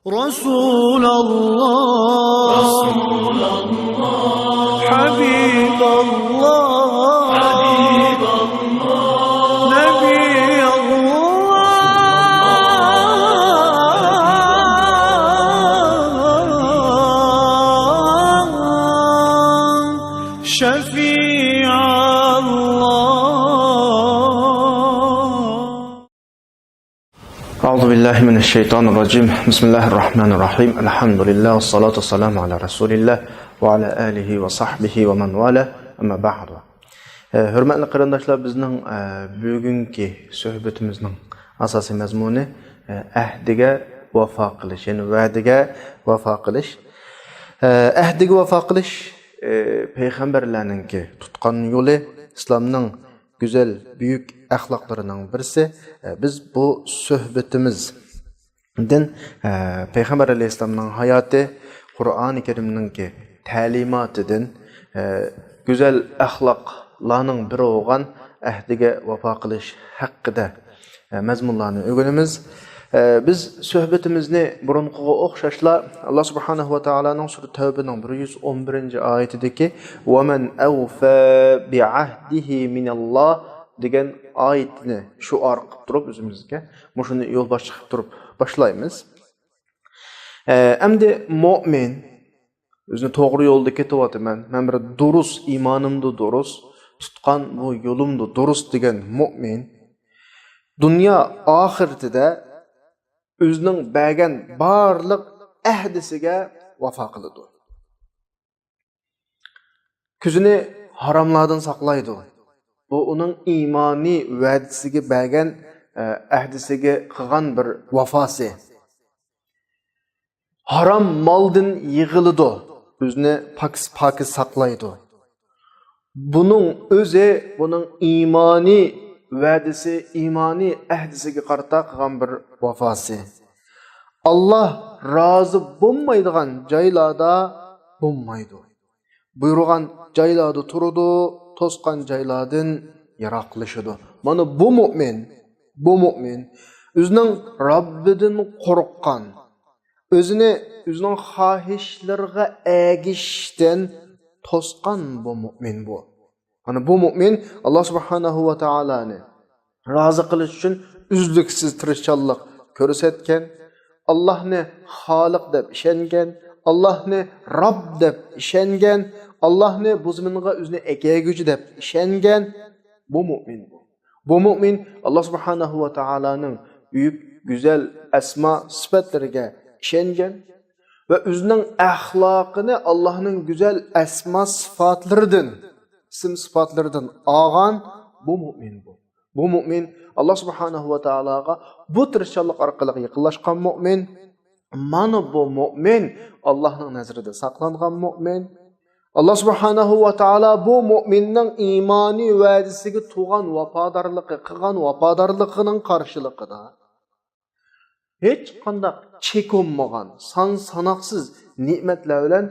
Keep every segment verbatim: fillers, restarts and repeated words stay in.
رسول الله، حبيب الله، نبي الله، شفيع الله. أعوذ بالله من الشيطان الرجيم. بسم الله الرحمن الرحيم. الحمد لله والصلاة والسلام على رسول الله وعلى آله وصحبه ومن والاه. أما بعد. ئە، ھۆرمەتلىك قېرىنداشلار، بىزنىڭ، ئە، بۈگۈنكى سۆھبىتىمىزنىڭ ئاساسىي مەزمۇنى، ئە، ئەھدىگە ۋاپا قىلىش، يەنى ۋەدىگە ۋاپا قىلىش. ئە، ئەھدىگە ۋاپا قىلىش، ئە، پەيغەمبەرلەرنىڭكى تۇتقان يولى، ئىسلامنىڭ گۈزەل، بۈيۈك ئەخلاقلىرىنىڭ بىرسى. ئە، بىز بۇ سۆھبىتىمىزدىن، ئە، پەيغەمبەر ئەلەيھىسسالامنىڭ ھاياتى، قۇرئانى كەرىمنىڭكى تەلىماتىدىن، ئە، گۈزەل ئەخلاقلارنىڭ بىرى بولغان ئەھدىگە ۋاپا قىلىش ھەققىدە، ئە، مەزمۇنلارنى ئۆگىنىمىز. ئە، بىز سۆھبىتىمىزنى بۇرۇنقىغا ئوخشاشلا، ئاللا سۇبھانەھۇ ۋە تائالانىڭ سۈرە تەۋبىنىڭ بىر يۈز ئون بىرىنچى ئايىتىدىكى «وَمَنْ أَوْفَى بِعَهْدِهِ مِنَ اللَّهِ» دېگەن ئايىتىنى شوئار قىلىپ تۇرۇپ، ئۆزىمىزگە مۇشۇنى يولباشچى قىلىپ تۇرۇپ باشلايمىز. ئە، ئەمدى مۆمىن، ئۆزىنى توغرا يولدا كېتىۋاتىمەن، مەن بىر دۇرۇس، ئىمانىمدا دۇرۇس، تۇتقان بۇ يولۇمدا دۇرۇس دېگەن مۆمىن دۇنيا ئاخىرىتىدە ئۆزىنىڭ بەرگەن بارلىق ئەھدىسىگە ۋاپا قىلىدۇ. كۆزىنى ھاراملاردىن ساقلايدۇ. بۇ ئۇنىڭ ئىمانىي ۋەدىسىگە بەرگەن، ئە، ئەھدىسىگە قىلغان بىر ۋاپاسى. ھارام مالدىن يىغىلىدۇ. ئۆزىنى پاكىز، پاكىز ساقلايدۇ. بۇنىڭ ئۆزى، بۇنىڭ ئىمانىي ۋەدىسى، ئىمانىي ئەھدىسىگە قارىتا قىلغان بىر ۋاپاسى. ئاللا رازى بولمايدىغان جايلاردا بولمايدۇ. بۇيرۇغان جايلاردا تۇرىدۇ، توسقان جايلاردىن يىراقلىشىدۇ. مانا بۇ مۆمىن، بۇ مۆمىن ئۆزىنىڭ رەببىدىن قورققان، ئۆزىنى، ئۆزىنىڭ خاھىشلىرىغا ئەگىشىشتىن توسقان بۇ مۆمىن بۇ. مانا بۇ مۆمىن ئاللا سۇبھانەھۇ ۋە تائالانى رازى قىلىش ئۈچۈن ئۈزلۈكسىز تىرىشچانلىق كۆرسەتكەن، ئاللاھنى خالىق دەپ ئىشەنگەن، ئاللاھنى رەب دەپ ئىشەنگەن، ئاللاھنى بۇ زېمىنغا ئۆزىنى ئەكەلگۈچى دەپ ئىشەنگەن، بۇ مۆمىن بۇ. بۇ مۆمىن ئاللا سۇبھانەھۇ ۋە تائالانىڭ بۈيۈك، گۈزەل ئەسما سۈپەتلىرىگە ئىشەنگەن ۋە ئۆزىنىڭ ئەخلاقىنى ئاللاھنىڭ گۈزەل ئەسما سۈپەتلىرىدىن، ئىسىم سۈپەتلىرىدىن ئالغان بۇ مۆمىن بۇ. بۇ مۆمىن ئاللا سۇبھانەھۇ ۋە تائالاغا بۇ تىرىشچانلىق ئارقىلىق يېقىنلاشقان مۆمىن. مانا بۇ مۆمىن ئاللاھنىڭ نەزىرىدە ساقلانغان مۆمىن. ئاللا سۇبھانەھۇ ۋە تائالا بۇ مۆمىننىڭ ئىمانىي ۋەدىسىگە تۇغان ۋاپادارلىقى، قىلغان ۋاپادارلىقىنىڭ قارشىلىقىدا ھېچقانداق چېكىنمىغان، سان ساناقسىز نېمەتلەر بىلەن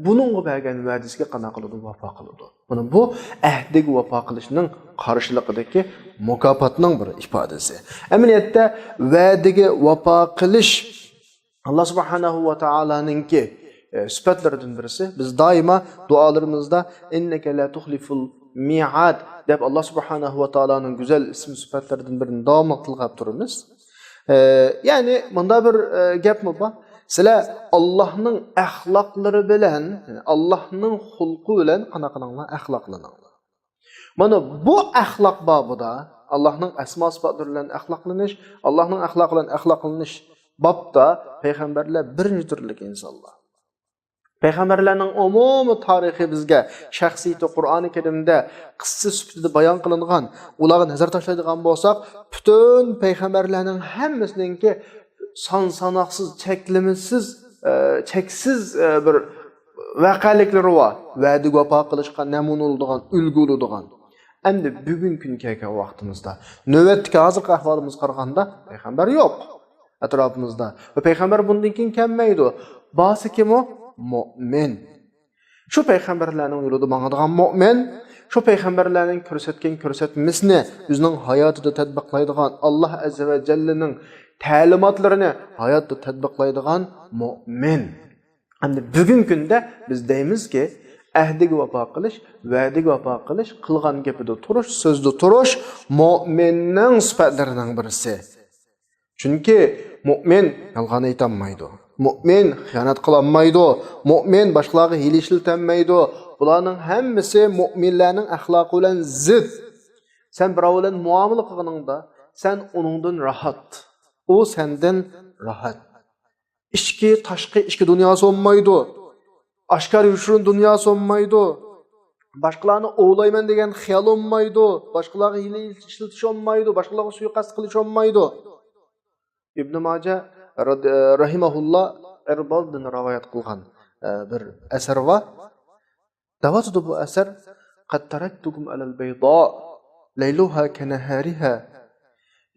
بۇنىڭغا بەرگەن ۋەدىسىگە قانداق قىلىدۇ؟ ۋاپا قىلىدۇ. مانا بۇ ئەھدىگە ۋاپا قىلىشنىڭ قارشىلىقىدىكى مۇكاپاتنىڭ بىر ئىپادىسى. ئەمەلىيەتتە ۋەدىگە ۋاپا قىلىش ئاللا سۇبھانەھۇ ۋە تائالانىڭكى، ئە، سۈپەتلىرىدىن بىرسى. بىز دائىما دۇئالىرىمىزدا «ئىننەكە لا تۇخلىفۇل مىئاد» دەپ ئاللا سۇبھانەھۇ ۋە تائالانىڭ گۈزەل ئىسىم سۈپەتلىرىدىن بىرىنى داۋاملىق تىلغاپ تۇرىمىز. ئە، يەنى مۇنداق بىر، ئە، گەپمۇ بار. سىلەر ئاللاھنىڭ ئەخلاقلىرى بىلەن، يەنى ئاللاھنىڭ خۇلقى بىلەن قانداق قىلىڭلار؟ ئەخلاقلىنىڭلار. مانا بۇ ئەخلاق بابىدا، ئاللاھنىڭ ئەسما سۈپەتلىرى بىلەن ئەخلاقلىنىش، ئاللاھنىڭ ئەخلاقى بىلەن ئەخلاقلىنىش بابتا پەيغەمبەرلەر بىرىنچى تۈرلۈك ئىنسانلار. پەيغەمبەرلەرنىڭ ئومۇمىي تارىخى بىزگە شەخسىيىتى قۇرئانى كەرىمدە قىسسە سۈپىتىدە بايان قىلىنغان. ئۇلارغا نەزەر تاشلايدىغان بولساق، پۈتۈن پەيغەمبەرلەرنىڭ ھەممىسىنىڭكى سان ساناقسىز، چەكلىمىسىز، ئە، چەكسىز، ئە، بىر ۋەقەلىكلىرى بار. ۋەدىگە ۋاپا قىلىشقا نەمۇنە بولىدىغان، ئۈلگە بولىدىغان. ئەمدى بۈگۈنكى كۈنگە كەلگەن ۋاقتىمىزدا، نۆۋەتتىكى ھازىرقى ئەھۋالىمىزغا قارىغاندا، پەيغەمبەر يوق ئەتراپىمىزدا. ۋە پەيغەمبەر بۇندىن كېيىن كەلمەيدۇ. بارسا كىم ئۇ؟ مۆمىن. شۇ پەيغەمبەرلەرنىڭ يولىدا ماڭىدىغان مۆمىن، شۇ پەيغەمبەرلەرنىڭ كۆرسەتكەن كۆرسەتمىسىنى ئۆزىنىڭ ھاياتىدا تەتبىقلايدىغان، ئاللا ئەززە ۋە جەللىنىڭ تەلىماتلىرىنى ھاياتتا تەتبىقلايدىغان مۆمىن. ئەمدى بۈگۈنكى كۈندە بىز دەيمىزكى، ئەھدىگە ۋاپا قىلىش، ۋەدىگە ۋاپا قىلىش، قىلغان گېپىدە تۇرۇش، سۆزدە تۇرۇش مۆمىننىڭ سۈپەتلىرىنىڭ بىرسى. چۈنكى مۆمىن يالغان ئېيتالمايدۇ. مۆمىن خىيانەت قىلالمايدۇ. مۆمىن باشقىلارغا ھىيلە ئىشلىتەلمەيدۇ. بۇلارنىڭ ھەممىسى مۆمىنلەرنىڭ ئەخلاقى بىلەن زىت. سەن بىراۋ بىلەن مۇئامىلە قىلغىنىڭدا، سەن ئۇنىڭدىن راھەت. ئۇ سەندىن راھەت. ئىچكى، تاشقى، ئىچكى دۇنياسى بولمايدۇ. ئاشكارا، يوشۇرۇن دۇنياسى بولمايدۇ. باشقىلارنى ئوۋلايمەن دېگەن خىيال بولمايدۇ. باشقىلارغا ھىيلە ئىشلىتىش بولمايدۇ. باشقىلارغا سۇيىقەست قىلىش بولمايدۇ. ئىبن ماجە راد-، رەھىمەھۇللا ئىربادتىن رىۋايەت قىلغان، ئە، بىر ئەسەر بار. دەۋاتىدۇ بۇ ئەسەر: «قەد تەرەكتۇكۇم ئەلەل بەيدا، لەيلۇھا كەنەھارىھا،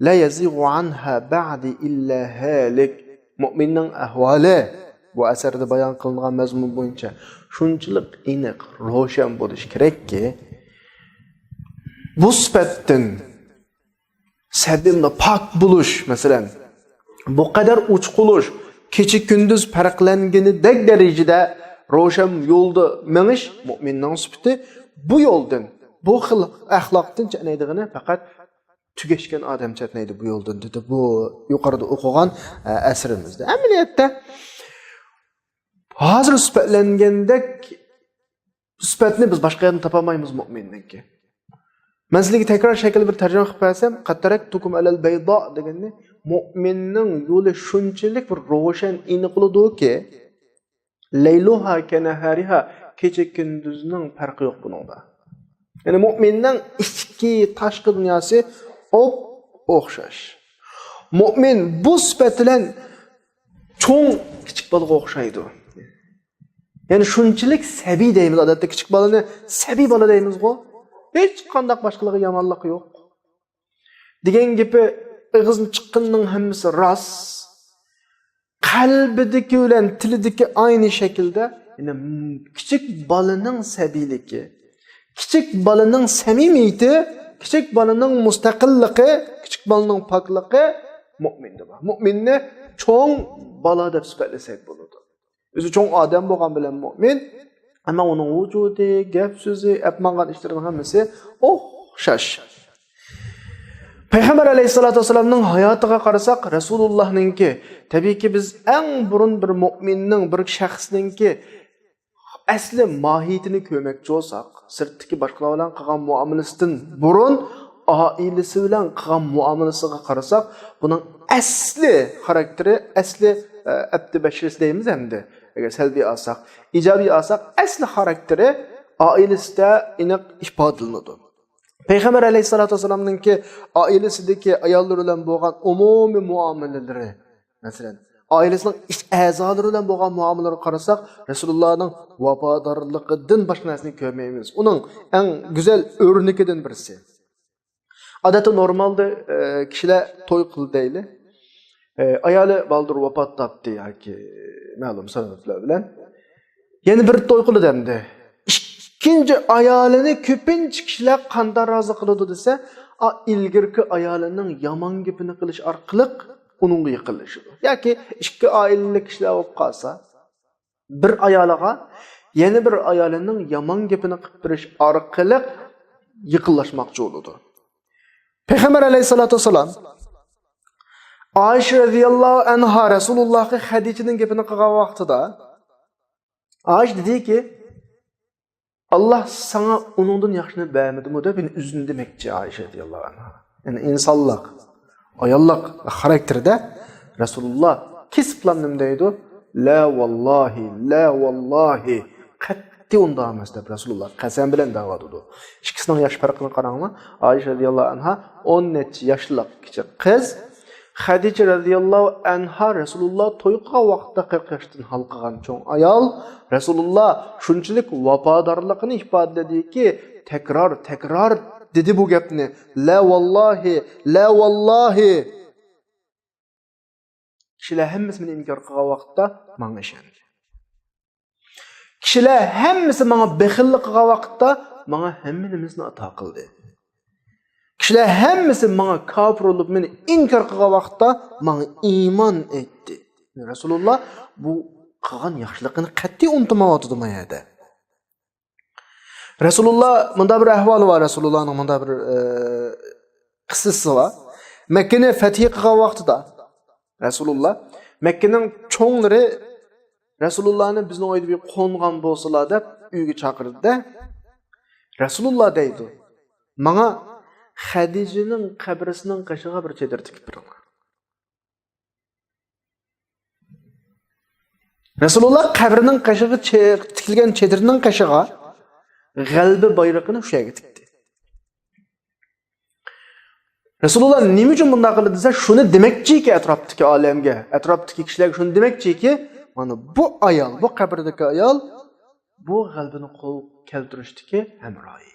لا يەزىغۇ ئەنھا بەئدى ئىللا ھالىك.» مۆمىننىڭ ئەھۋالى بۇ ئەسەردە بايان قىلىنغان مەزمۇن بويىچە شۇنچىلىك ئېنىق، روشەن بولۇشى كېرەككى، بۇ سۈپەتتىن سەبىيلىك، پاك بولۇش، مەسىلەن، بۇ قەدەر ئوچۇق بولۇش، كېچە-كۈندۈز پەرقلەنگىنىدەك دەرىجىدە روشەن يولدا مېڭىش مۆمىننىڭ سۈپىتى. بۇ يولدىن، بۇ خىل ئەخلاقتىن چەتنەيدىغىنى پەقەت تۈگەشكەن ئادەم چەتنەيدۇ بۇ يولدىن، دېدى. بۇ يۇقىرىدا ئوقۇغان، ئە، ئەسىرىمىزدە. ئەمەلىيەتتە، ھازىر سۈپەتلەنگەندەك سۈپەتنى بىز باشقا يەردىن تاپالمايمىز مۆمىننىڭكى. مەن سىلەرگە تەكرار شەكىلدە بىر تەرجىمە قىلىپ بەرسەم، «قەد تەرەكتۇكۇم ئەلەل بەيدا» دېگەننى، مۆمىننىڭ يولى شۇنچىلىك بىر روشەن ئېنىق بولىدۇكى، «لەيلۇھا كەنەھارىھا»، كېچە-كۈندۈزنىڭ پەرقى يوق بۇنىڭدا. يەنى مۆمىننىڭ ئىچكى، تاشقى دۇنياسى ئوپ-ئوخشاش. مۆمىن بۇ سۈپەت بىلەن چوڭ، كىچىك بالىغا ئوخشايدۇ. يەنى شۇنچىلىك سەبىي دەيمىز، ئادەتتە كىچىك بالىنى سەبىي بالا دەيمىزغۇ. ھېچقانداق باشقىلارغا يامانلىقى يوق. دېگەن گېپى، ئېغىزدىن چىققىنىنىڭ ھەممىسى راست. قەلبىدىكى بىلەن تىلىدىكى ئاينى شەكىلدە، يەنى كىچىك بالىنىڭ سەبىيلىكى، كىچىك بالىنىڭ سەمىمىيىتى، كىچىك بالىنىڭ مۇستەقىللىقى، كىچىك بالىنىڭ پاكلىقى مۆمىندە بار. مۆمىننى چوڭ بالا دەپ سۈپەتلىسەك بولىدۇ. ئۆزى چوڭ ئادەم بولغان بىلەن مۆمىن، ئەمما ئۇنىڭ ۋۇجۇدى، گەپ-سۆزى، ئەپ ماڭغان ئىشلىرىنىڭ ھەممىسى ئوخشاش. پەيغەمبەر ئەلەيھىسسالاتۇ ۋەسسالامنىڭ ھاياتىغا قارىساق، رەسۇلۇللاھنىڭكى، تەبىئىيكى، بىز ئەڭ بۇرۇن بىر مۆمىننىڭ، بىر شەخسنىڭكى ئەسلى ماھىيىتىنى كۆرمەكچى بولساق، سىرتتىكى باشقىلار بىلەن قىلغان مۇئامىلىسىدىن بۇرۇن ئائىلىسى بىلەن قىلغان مۇئامىلىسىغا قارىساق، بۇنىڭ ئەسلى خاراكتېرى، ئەسلى، ئە، ئەپتى بەشرىسى دەيمىز ئەمدى، ئەگەر سەلبىي ئالساق. ئىجابىي ئالساق، ئەسلى خاراكتېرى ئائىلىسىدە ئېنىق ئىپادىلىنىدۇ. پەيغەمبەر ئەلەيھىسسالاتۇ ۋەسسالامنىڭكى ئائىلىسىدىكى ئاياللىرى بىلەن بولغان ئومۇمىي مۇئامىلىلىرى، مەسىلەن، ئائىلىسىنىڭ ئىچ ئەزالىرى بىلەن بولغان مۇئامىلىلىرىگە قارىساق، رەسۇلۇللانىڭ ۋاپادارلىقىدىن باشقا نەرسىنى كۆرمەيمىز. ئۇنىڭ ئەڭ گۈزەل ئۆرنىكىدىن بىرسى. ئادەتتە نورمالدا، ئە، كىشىلەر توي قىلدى دەيلى. ئە، ئايالى بالدۇر ۋاپات تاپتى ياكى مەلۇم سەۋەبلەر بىلەن. يەنە بىر توي قىلدى ئەمدى. ئىككىنچى ئايالىنى كۆپىنچە كىشىلەر قانداق رازى قىلىدۇ دېسە، ئا، ئىلگىرىكى ئايالىنىڭ يامان گېپىنى قىلىش ئارقىلىق ئۇنىڭغا يېقىنلىشىدۇ. ياكى ئىككى ئائىلىلىك كىشىلەر بولۇپ قالسا، بىر ئايالىغا يەنە بىر ئايالىنىڭ يامان گېپىنى قىلىپ بېرىش ئارقىلىق يېقىنلاشماقچى بولىدۇ. پەيغەمبەر ئەلەيھىسسالاتۇ ۋەسسالام ئائىشە رەزىياللاھۇ ئەنھا رەسۇلۇللاھقا خەدىچىنىڭ گېپىنى قىلغان ۋاقتىدا، ئائىشە دېدىكى، «ئاللا ساڭا ئۇنىڭدىن ياخشىنى بەرمىدىمۇ؟» دەپ، يەنە ئۆزىنى دېمەكچى ئائىشە رەزىياللاھۇ ئەنھا. يەنى ئىنسانلىق، ئاياللىق خاراكتېرىدە رەسۇلۇللا كېسىپلا نېمە دەيدۇ؟ «لا ۋاللاھى، لا ۋاللاھى، قەتئىي ئۇنداق ئەمەس» دەپ رەسۇلۇللا قەسەم بىلەن دەۋاتىدۇ. ئىككىسىنىڭ ياش پەرقىنى قاراڭلار. ئائىشە رەزىياللاھۇ ئەنھا ئون نەچچە ياشلىق كىچىك قىز، خەدىچە رەزىياللاھۇ ئەنھا رەسۇلۇللا توي قىلغان ۋاقىتتا قىرىق ياشتىن ھالقىغان چوڭ ئايال. رەسۇلۇللا شۇنچىلىك ۋاپادارلىقىنى ئىپادىلىدىكى، تەكرار، تەكرار دېدى بۇ گەپنى. «لا ۋاللاھى، لا ۋاللاھى. كىشىلەر ھەممىسى مېنى ئىنكار قىلغان ۋاقىتتا ماڭا ئىشەندى. كىشىلەر ھەممىسى ماڭا بېخىللىق قىلغان ۋاقىتتا ماڭا ھەممە نېمىسىنى ئاتا قىلدى. كىشىلەر ھەممىسى ماڭا كاپىر بولۇپ، مېنى ئىنكار قىلغان ۋاقىتتا ماڭا ئىمان ئېيتتى. رەسۇلۇللا بۇ قىلغان ياخشىلىقىنى قەتئىي ئۇنتۇمايۋاتىدۇ ما يەردە. رەسۇلۇللا مۇندا بىر ئەھۋالى بار، رەسۇلۇللانىڭ مۇندا بىر، ئە، قىسسىسى بار. مەككىنى فەتھى قىلغان ۋاقتىدا رەسۇلۇللا، مەككىنىڭ چوڭلىرى رەسۇلۇللانى بىزنىڭ ئۆيدە بىر قونغان بولسىلا دەپ ئۆيگە چاقىردى-دە، رەسۇلۇللا دەيدۇ، ماڭا خەدىجىنىڭ قەبرىسىنىڭ قېشىغا بىر چېدىر تىكىپ بېرىڭلار. رەسۇلۇللا قەبرىنىڭ قېشىغا چې-، تىكىلگەن چېدىرنىڭ قېشىغا غەلىبە بايرىقىنى شۇ يەرگە تىكتى. رەسۇلۇللا نېمە ئۈچۈن بۇنداق قىلدى دېسە، شۇنى دېمەكچىكى ئەتراپتىكى ئالەمگە، ئەتراپتىكى كىشىلەرگە شۇنى دېمەكچىكى، مانا بۇ ئايال، بۇ قەبرىدىكى ئايال، بۇ غەلىبىنى قول كەلتۈرۈشتىكى ھەمراھى.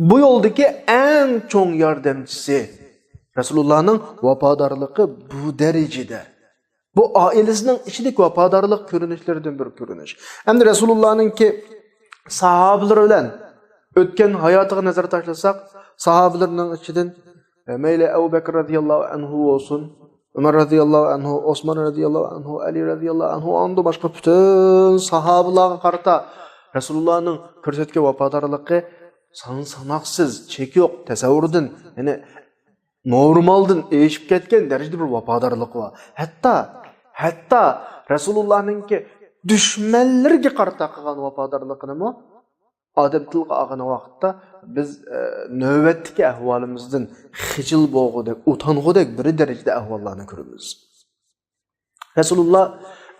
بۇ يولدىكى ئەڭ چوڭ ياردەمچىسى. رەسۇلۇللانىڭ ۋاپادارلىقى بۇ دەرىجىدە. بۇ ئائىلىسىنىڭ ئىچىدىكى ۋاپادارلىق كۆرۈنۈشلىرىدىن بىر كۆرۈنۈش. ئەمدى رەسۇلۇللانىڭكى ساھابىلىرى بىلەن ئۆتكەن ھاياتىغا نەزەر تاشلىساق، ساھابىلىرىنىڭ ئىچىدىن، ئە، مەيلى ئەبۇ بەكرى رەزىياللاھۇ ئەنھۇ بولسۇن، ئۆمەر رەزىياللاھۇ ئەنھۇ، ئوسمان رەزىياللاھۇ ئەنھۇ، ئەلى رەزىياللاھۇ ئەنھۇ، ئاندىن باشقا پۈتۈن ساھابىلارغا قارىتا رەسۇلۇللانىڭ كۆرسەتكەن ۋاپادارلىقى سان ساناقسىز، چېكى يوق، تەسەۋۋۇردىن، يەنى نورمالدىن ئېشىپ كەتكەن دەرىجىدە بىر ۋاپادارلىقى بار. ھەتتا، ھەتتا رەسۇلۇللانىڭكى دۈشمەنلىرىگە قارىتا قىلغان ۋاپادارلىقىنىمۇ ئادەم تىلغا ئالغان ۋاقىتتا بىز، ئە، نۆۋەتتىكى ئەھۋالىمىزدىن خىجىل بولغۇدەك، ئۇتانغۇدەك بىر دەرىجىدە ئەھۋاللارنى كۆرىمىز. رەسۇلۇللا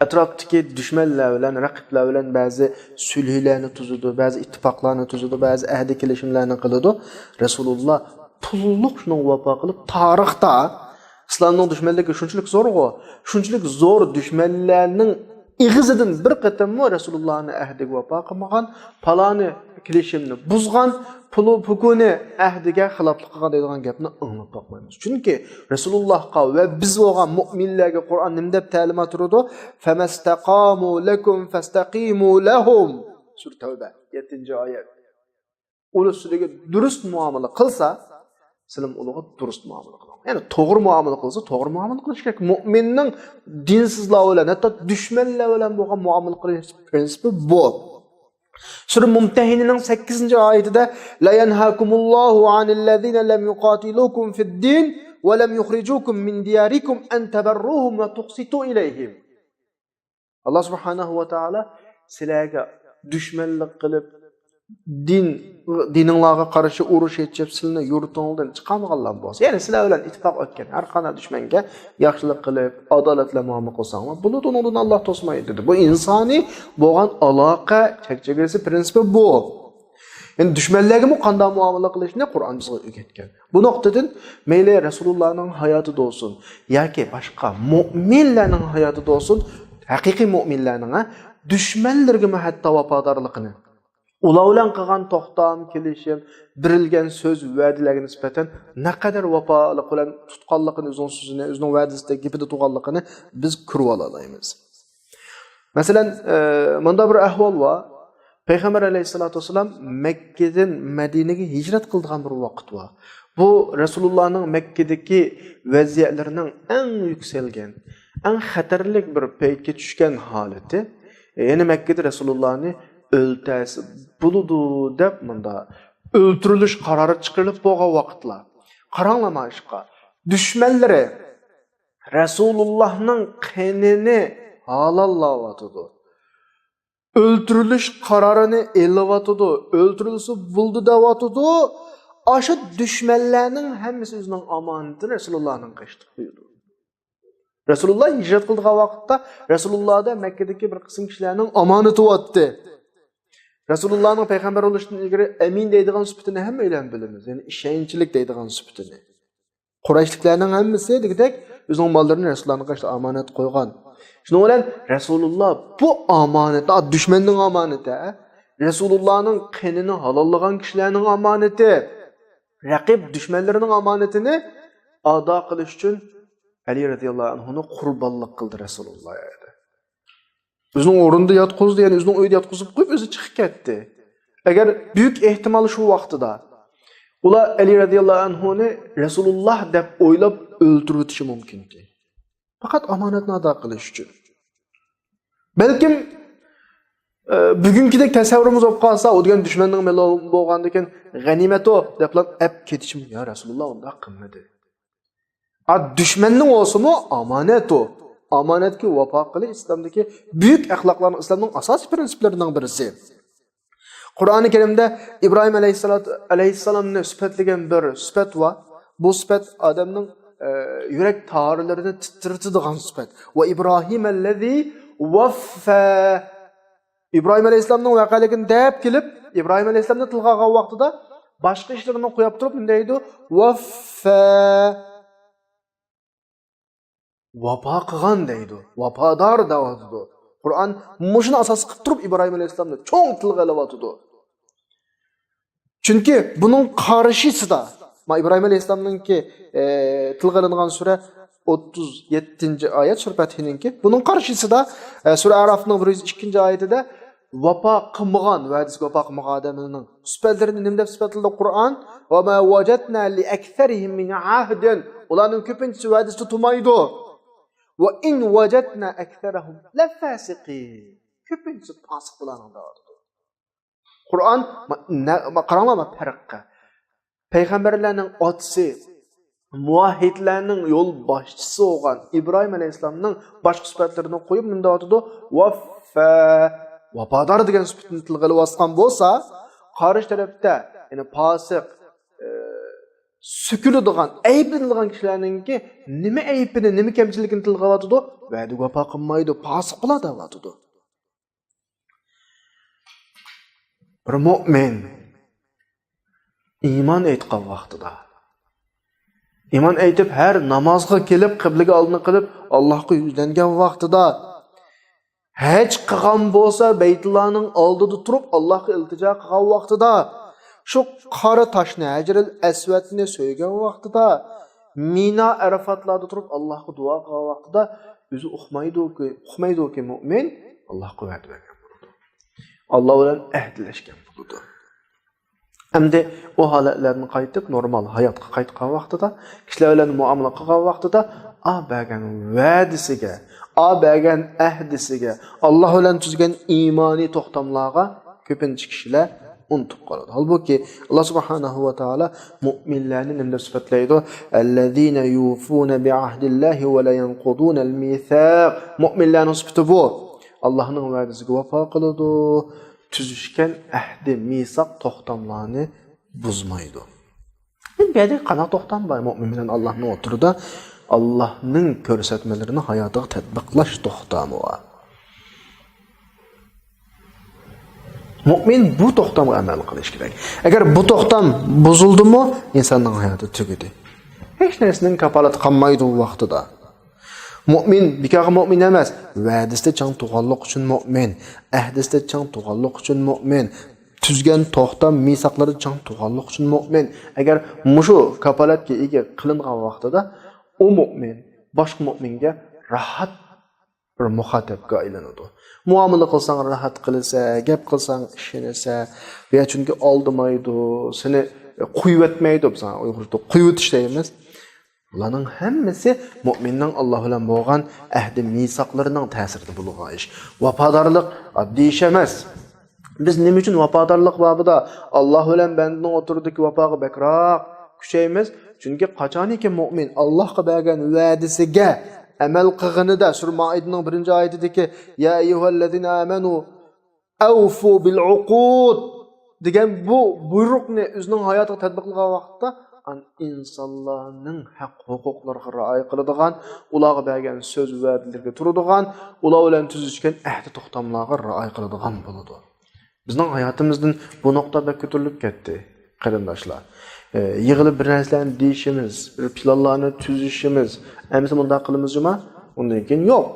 ئەتراپتىكى دۈشمەنلەر بىلەن، رەقىبلەر بىلەن بەزى سۈلھىلەرنى تۈزىدۇ، بەزى ئىتتىپاقلارنى تۈزىدۇ، بەزى ئەھدى كېلىشىملەرنى قىلىدۇ. رەسۇلۇللا پۇللۇق شۇنىڭغا ۋاپا قىلىپ، تارىختا ئىسلامنىڭ دۈشمەنلىكى شۇنچىلىك زورغۇ، شۇنچىلىك زور دۈشمەنلەرنىڭ ئېغىزىدىن بىر قېتىممۇ رەسۇلۇللانى ئەھدىگە ۋاپا قىلمىغان، پالانى كېلىشىمنى بۇزغان، پۇلۇ پۇكۇنى ئەھدىگە خىلاپلىق قىلغان دەيدىغان گەپنى ئاڭلاپ باقمايمىز. چۈنكى رەسۇلۇللاھقا ۋە بىز بولغان مۇئمىنلەرگە قۇرئان نېمە دەپ تەلىمات بېرىدۇ؟ فَمَا اسْتَقَامُوا لَكُمْ فَاسْتَقِيمُوا لَهُمْ. سۈرە تەۋبە، يەتتىنچى ئايەت. ئۇلار سىلەرگە دۇرۇس مۇئامىلە قىلسا، سىلەرمۇ ئۇلارغا دۇرۇس مۇئامىلە قىلىڭ. يەنى توغرا مۇئامىلە قىلسا، توغرا مۇئامىلە قىلىش كېرەك. مۇئمىننىڭ دىنسىزلار بىلەن، ھەتتا دۈشمەنلەر بىلەن بولغان مۇئامىلە قىلىش پرىنسىپى بۇ. سۈرە مۇمتەھىنىنىڭ سەككىزىنچى ئايىتىدە، لَا يَنْهَاكُمُ اللَّهُ عَنِ الَّذِينَ لَمْ يُقَاتِلُوكُمْ فِي الدِّينِ وَلَمْ يُخْرِجُوكُمْ مِنْ دِيَارِكُمْ أَنْ تَبَرُّوهُمْ وَتُقْسِطُوا إِلَيْهِمْ. ئاللا سۇبھانەھۇ ۋە تائالا سىلەرگە دۈشمەنلىك قىلىپ، دىن، دىنىڭلارغا قارشى ئۇرۇش ئېچىپ، سىلىنى يۇرتۇڭلاردىن چىقارمىغانلار بولسا، يەنى سىلەر بىلەن ئىتتىپاق ئۆتكەن ھەر قانداق دۈشمەنگە ياخشىلىق قىلىپ، ئادالەت بىلەن مۇئامىلە قىلساڭلار بولىدۇ، ئۇنىڭدىن ئاللا توسمايدۇ دېدى. بۇ ئىنسانىي بولغان ئالاقە چەك-چېگرىسى، پرىنسىپى بۇ. يەنى دۈشمەنلەرگىمۇ قانداق مۇئامىلە قىلىشنى قۇرئان بىزگە ئۆگەتكەن. بۇ نۇقتىدىن مەيلى رەسۇلۇللانىڭ ھاياتىدا بولسۇن ياكى باشقا مۇئمىنلەرنىڭ ھاياتىدا بولسۇن، ھەقىقىي مۇئمىنلەرنىڭ، ھە، دۈشمەنلىرىگىمۇ ھەتتا ۋاپادارلىقىنى، ئۇلار بىلەن قىلغان توختام، كېلىشىم، بېرىلگەن سۆز، ۋەدىلەرگە نىسبەتەن نەقەدەر ۋاپالىق بىلەن تۇتقانلىقىنى، ئۆزىنىڭ سۆزىنى، ئۆزىنىڭ ۋەدىسىدە، گېپىدە تۇرغانلىقىنى بىز كۆرۈۋالالايمىز. مەسىلەن، ئە، مۇنداق بىر ئەھۋال بار. پەيغەمبەر ئەلەيھىسسالاتۇ ۋەسسالام مەككىدىن مەدىنىگە ھىجرەت قىلىدىغان بىر ۋاقىت بار. بۇ رەسۇلۇللانىڭ مەككىدىكى ۋەزىيەتلىرىنىڭ ئەڭ يۈكسەلگەن، ئەڭ خەتەرلىك بىر پەيتكە چۈشكەن ھالىتى. يەنى مەككىدە رەسۇلۇللانى ئۆلتۈرسە بولىدۇ دەپ مۇنداق ئۆلتۈرۈلۈش قارارى چىقىرىلىپ بولغان ۋاقىتلار. قاراڭلار مانا ئىشقا. دۈشمەنلىرى رەسۇلۇللانىڭ قېنىنى ھالاللاۋاتىدۇ. ئۆلتۈرۈلۈش قارارىنى ئېلىۋاتىدۇ. ئۆلتۈرۈلسە بولدى دەۋاتىدۇ. ئاشۇ دۈشمەنلەرنىڭ ھەممىسى ئۆزىنىڭ ئامانىتىنى رەسۇلۇللانىڭ قېشىدا قويىدۇ. رەسۇلۇللا ھىجرەت قىلىدىغان ۋاقىتتا رەسۇلۇللادا مەككىدىكى بىر قىسىم كىشىلەرنىڭ ئامانىتى بارتتى. رەسۇلۇللانىڭ پەيغەمبەر بولۇشتىن ئىلگىرى ئەمىن دەيدىغان سۈپىتىنى ھەممەيلەن بىلىمىز، يەنى ئىشەنچلىك دەيدىغان سۈپىتىنى. قۇرەيشلىكلەرنىڭ ھەممىسى دېگۈدەك ئۆزىنىڭ ماللىرىنى رەسۇلۇللانىڭ قېشىدا ئامانەت قويغان. شۇنىڭ بىلەن رەسۇلۇللا بۇ ئامانەت، ئا، دۈشمەننىڭ ئامانىتى، ھە؟ رەسۇلۇللانىڭ قېنىنى ھالاللىغان كىشىلەرنىڭ ئامانىتى، رەقىب دۈشمەنلىرىنىڭ ئامانىتىنى ئادا قىلىش ئۈچۈن ئەلى رەزىياللاھۇ ئەنھۇنى قۇربانلىق قىلدى رەسۇلۇللا. ئۆزىنىڭ ئورنىدا ياتقۇزدى، يەنى ئۆزىنىڭ ئۆيىدە ياتقۇزۇپ قويۇپ، ئۆزى چىقىپ كەتتى. ئەگەر بۈيۈك ئېھتىمال شۇ ۋاقتىدا ئۇلار ئەلى رەزىياللاھۇ ئەنھۇنى رەسۇلۇللاھ دەپ ئويلاپ ئۆلتۈرۈۋېتىشى مۇمكىن ئىدى. پەقەت ئامانەتنى ئادا قىلىش ئۈچۈن. بەلكىم، ئە، بۈگۈنكىدەك تەسەۋۋۇرىمىز بولۇپ قالسا، ئۇ دېگەن دۈشمەننىڭ مېلى بولغاندىكىن، غەنىيمەت ئۇ دەپلا ئەپ كېتىشىمۇ، يا رەسۇلۇللاھ ئۇنداق قىلمىدى. ئا، دۈشمەننىڭ بولسىمۇ ئامانەت ئۇ. ئامانەتكە ۋاپا قىلىش ئىسلامدىكى بۈيۈك ئەخلاقلارنىڭ، ئىسلامنىڭ ئاساسىي پىرىنسىپلىرىنىڭ بىرسى. قۇرئانى كەرىمدە ئىبراھىم ئەلەيھىسسالات-، ئەلەيھىسسالامنى سۈپەتلىگەن بىر سۈپەت بار. بۇ سۈپەت ئادەمنىڭ، ئە، يۈرەك تارلىرىنى تىترىتىدىغان سۈپەت. ۋە ئىبراھىم ئەللەزى ۋەففە. ئىبراھىم ئەلەيھىسسالامنىڭ ۋەقەلىكىنى دەپ كېلىپ، ئىبراھىم ئەلەيھىسسالامنى تىلغا ئالغان ۋاقتىدا باشقا ئىشلىرىنى قويۇپ تۇرۇپ نېمە دەيدۇ؟ ۋەففە. ۋاپا قىلغان دەيدۇ، ۋاپادار دەۋاتىدۇ. قۇرئان مۇشۇنى ئاساس قىلىپ تۇرۇپ ئىبراھىم ئەلەيھىسسالامنى چوڭ تىلغا ئېلىۋاتىدۇ. چۈنكى بۇنىڭ قارشىسىدا، ما ئىبراھىم ئەلەيھىسسالامنىڭكى، ئە، تىلغا ئېلىنغان سۈرە ئوتتۇز يەتتىنچى ئايەت سۈرە پەتھىنىڭكى. بۇنىڭ قارشىسىدا، ئە، سۈرە ئەراپنىڭ بىر يۈز ئىككىنچى ئايىتىدە ۋاپا قىلمىغان، ۋەدىسىگە ۋاپا قىلمىغان ئادەملەرنىڭ سۈپەتلىرىنى نېمە دەپ سۈپەتلىدى قۇرئان؟ ۋە ما ۋەجەدنا لىئەكسەرىھىم مىن ئەھدىن. ئۇلارنىڭ كۆپىنچىسى ۋەدىسىدە تۇرمايدۇ. ۋە ئىن ۋەجەدنا ئەكسەرەھۇم لەفاسىقىن. كۆپىنچىسى پاسىق بۇلارنىڭ دەۋاتىدۇ. قۇرئان، ما-، نە-، ما-، قاراڭلار ما پەرققە. پەيغەمبەرلەرنىڭ ئاتىسى، مۇۋەھھىدلەرنىڭ يول باشچىسى بولغان ئىبراھىم ئەلەيھىسسالامنىڭ باشقا سۈپەتلىرىنى قويۇپ مۇنداق دەۋاتىدۇ، ۋەففە، ۋاپادار دېگەن سۈپىتىنى تىلغا ئېلىۋاتقان بولسا، قارشى تەرەپتە، يەنى پاسىق، ئە، سۆكۈلىدىغان، ئەيىبلىنىدىغان كىشىلەرنىڭكى نېمە ئەيىبىنى، نېمە كەمچىلىكىنى تىلغا ئېلىۋاتىدۇ؟ ۋەدىگە ۋاپا قىلمايدۇ، پاسىق بۇلار دەۋاتىدۇ. بىر مۆمىن ئىمان ئېيتقان ۋاقتىدا، ئىمان ئېيتىپ، ھەر نامازغا كېلىپ، قىبلىگە ئالدىنى قىلىپ، ئاللاھقا يۈزلەنگەن ۋاقتىدا، ھەج قىلغان بولسا، بەيتۇللانىڭ ئالدىدا تۇرۇپ، ئاللاھقا ئىلتىجا قىلغان ۋاقتىدا، شۇ قارا تاشنى، ھەجرىل ئەسۋەدنى سۆيگەن ۋاقتىدا، مىنا، ئەرىفاتلاردا تۇرۇپ، ئاللاھقا دۇئا قىلغان ۋاقتىدا، ئۆزى ئۇقمايدۇكى، ئۇقمايدۇكى، مۆمىن ئاللاھقا ۋەدە بەرگەن بولىدۇ. ئاللا بىلەن ئەھدىلەشكەن بولىدۇ. ئەمدى ئۇ ھالەتلەردىن قايتىپ، نورمال ھاياتقا قايتقان ۋاقتىدا، كىشىلەر بىلەن مۇئامىلە قىلغان ۋاقتىدا، ئا بەرگەن ۋەدىسىگە، ئا بەرگەن ئەھدىسىگە، ئاللا بىلەن تۈزگەن ئىمانىي توختاملارغا كۆپىنچە كىشىلەر ئۇنتۇپ قالىدۇ. ھالبۇكى، ئاللا سۇبھانەھۇ ۋە تائالا مۆمىنلەرنى نېمە دەپ سۈپەتلەيدۇ؟ ئەللەزىنە يۇفۇنە بىئەھدىللاھى ۋە لا يەنقۇدۇنەل مىساق. مۆمىنلەرنىڭ سۈپىتى بۇ. ئاللاھنىڭ ۋەدىسىگە ۋاپا قىلىدۇ، تۈزۈشكەن ئەھدى، مىساق، توختاملارنى بۇزمايدۇ. بۇ يەردە قانداق توختام بار؟ مۆمىن بىلەن ئاللاھنىڭ ئوتتۇرىدا ئاللاھنىڭ كۆرسەتمىلىرىنى ھاياتىغا تەتبىقلاش توختامى بار. مۆمىن بۇ توختامغا ئەمەل قىلىشى كېرەك. ئەگەر بۇ توختام بۇزۇلدىمۇ، ئىنساننىڭ ھاياتى تۈگىدى. ھېچ نەرسىنىڭ كاپالىتى قالمايدۇ بۇ ۋاقتىدا. مۆمىن بىكارغا مۆمىن ئەمەس، ۋەدىسىدە چىڭ تۇرغانلىق ئۈچۈن مۆمىن، ئەھدىسىدە چىڭ تۇرغانلىق ئۈچۈن مۆمىن، تۈزگەن توختام، مىساقلىرىدا چىڭ تۇرغانلىق ئۈچۈن مۆمىن. ئەگەر مۇشۇ كاپالەتكە ئىگە قىلىنغان ۋاقتىدا، ئۇ مۆمىن باشقا مۆمىنگە راھەت بىر مۇخاتەپكە ئايلىنىدۇ. مۇئامىلە قىلساڭ راھەت قىلىسەن، گەپ قىلساڭ ئىشىنىسەن، يا چۈنكى ئالدىمايدۇ، سېنى قويۇۋەتمەيدۇ، بىز ئۇيغۇرچىدا قويۇۋېتىش دەيمىز. بۇلارنىڭ ھەممىسى مۆمىننىڭ ئاللا بىلەن بولغان ئەھدى مىساقلىرىنىڭ تەسىرىدە بولغان ئىش. ۋاپادارلىق ئاددىي ئىش ئەمەس. بىز نېمە ئۈچۈن ۋاپادارلىق بابىدا ئاللا بىلەن بەندىنىڭ ئوتتۇرىدىكى ۋاپاغا بەكرەك كۈچەيمىز؟ چۈنكى قاچانكى مۆمىن ئاللاغا بەرگەن ۋەدىسىگە ئەمەل قىلغىنىدا، سۈرە مائىدىنىڭ بىرىنچى ئايىتىدىكى يا ئەييۇھەللەزىنە ئامەنۇ ئەۋفۇ بىل ئۇقۇد دېگەن بۇ بۇيرۇقنى ئۆزىنىڭ ھاياتىغا تەتبىقلىغان ۋاقىتتا، ئان-، ئىنسانلارنىڭ ھەق ھوقۇقلىرىغا رىئايە قىلىدىغان، ئۇلارغا بەرگەن سۆز ۋەدىلىرىگە تۇرىدىغان، ئۇلار بىلەن تۈزۈشكەن ئەھدى توختاملارغا رىئايە قىلىدىغان بولىدۇ. بىزنىڭ ھاياتىمىزدىن بۇ نۇقتا بەك كۆتۈرۈلۈپ كەتتى، قېرىنداشلار. ئە، يىغىلىپ بىر نەرسىلەرنى دېيىشىمىز، بىر پىلانلارنى تۈزۈشىمىز، ئەمىسە مۇنداق قىلىمىز جۇما؟ ئۇندىن كېيىن يوق.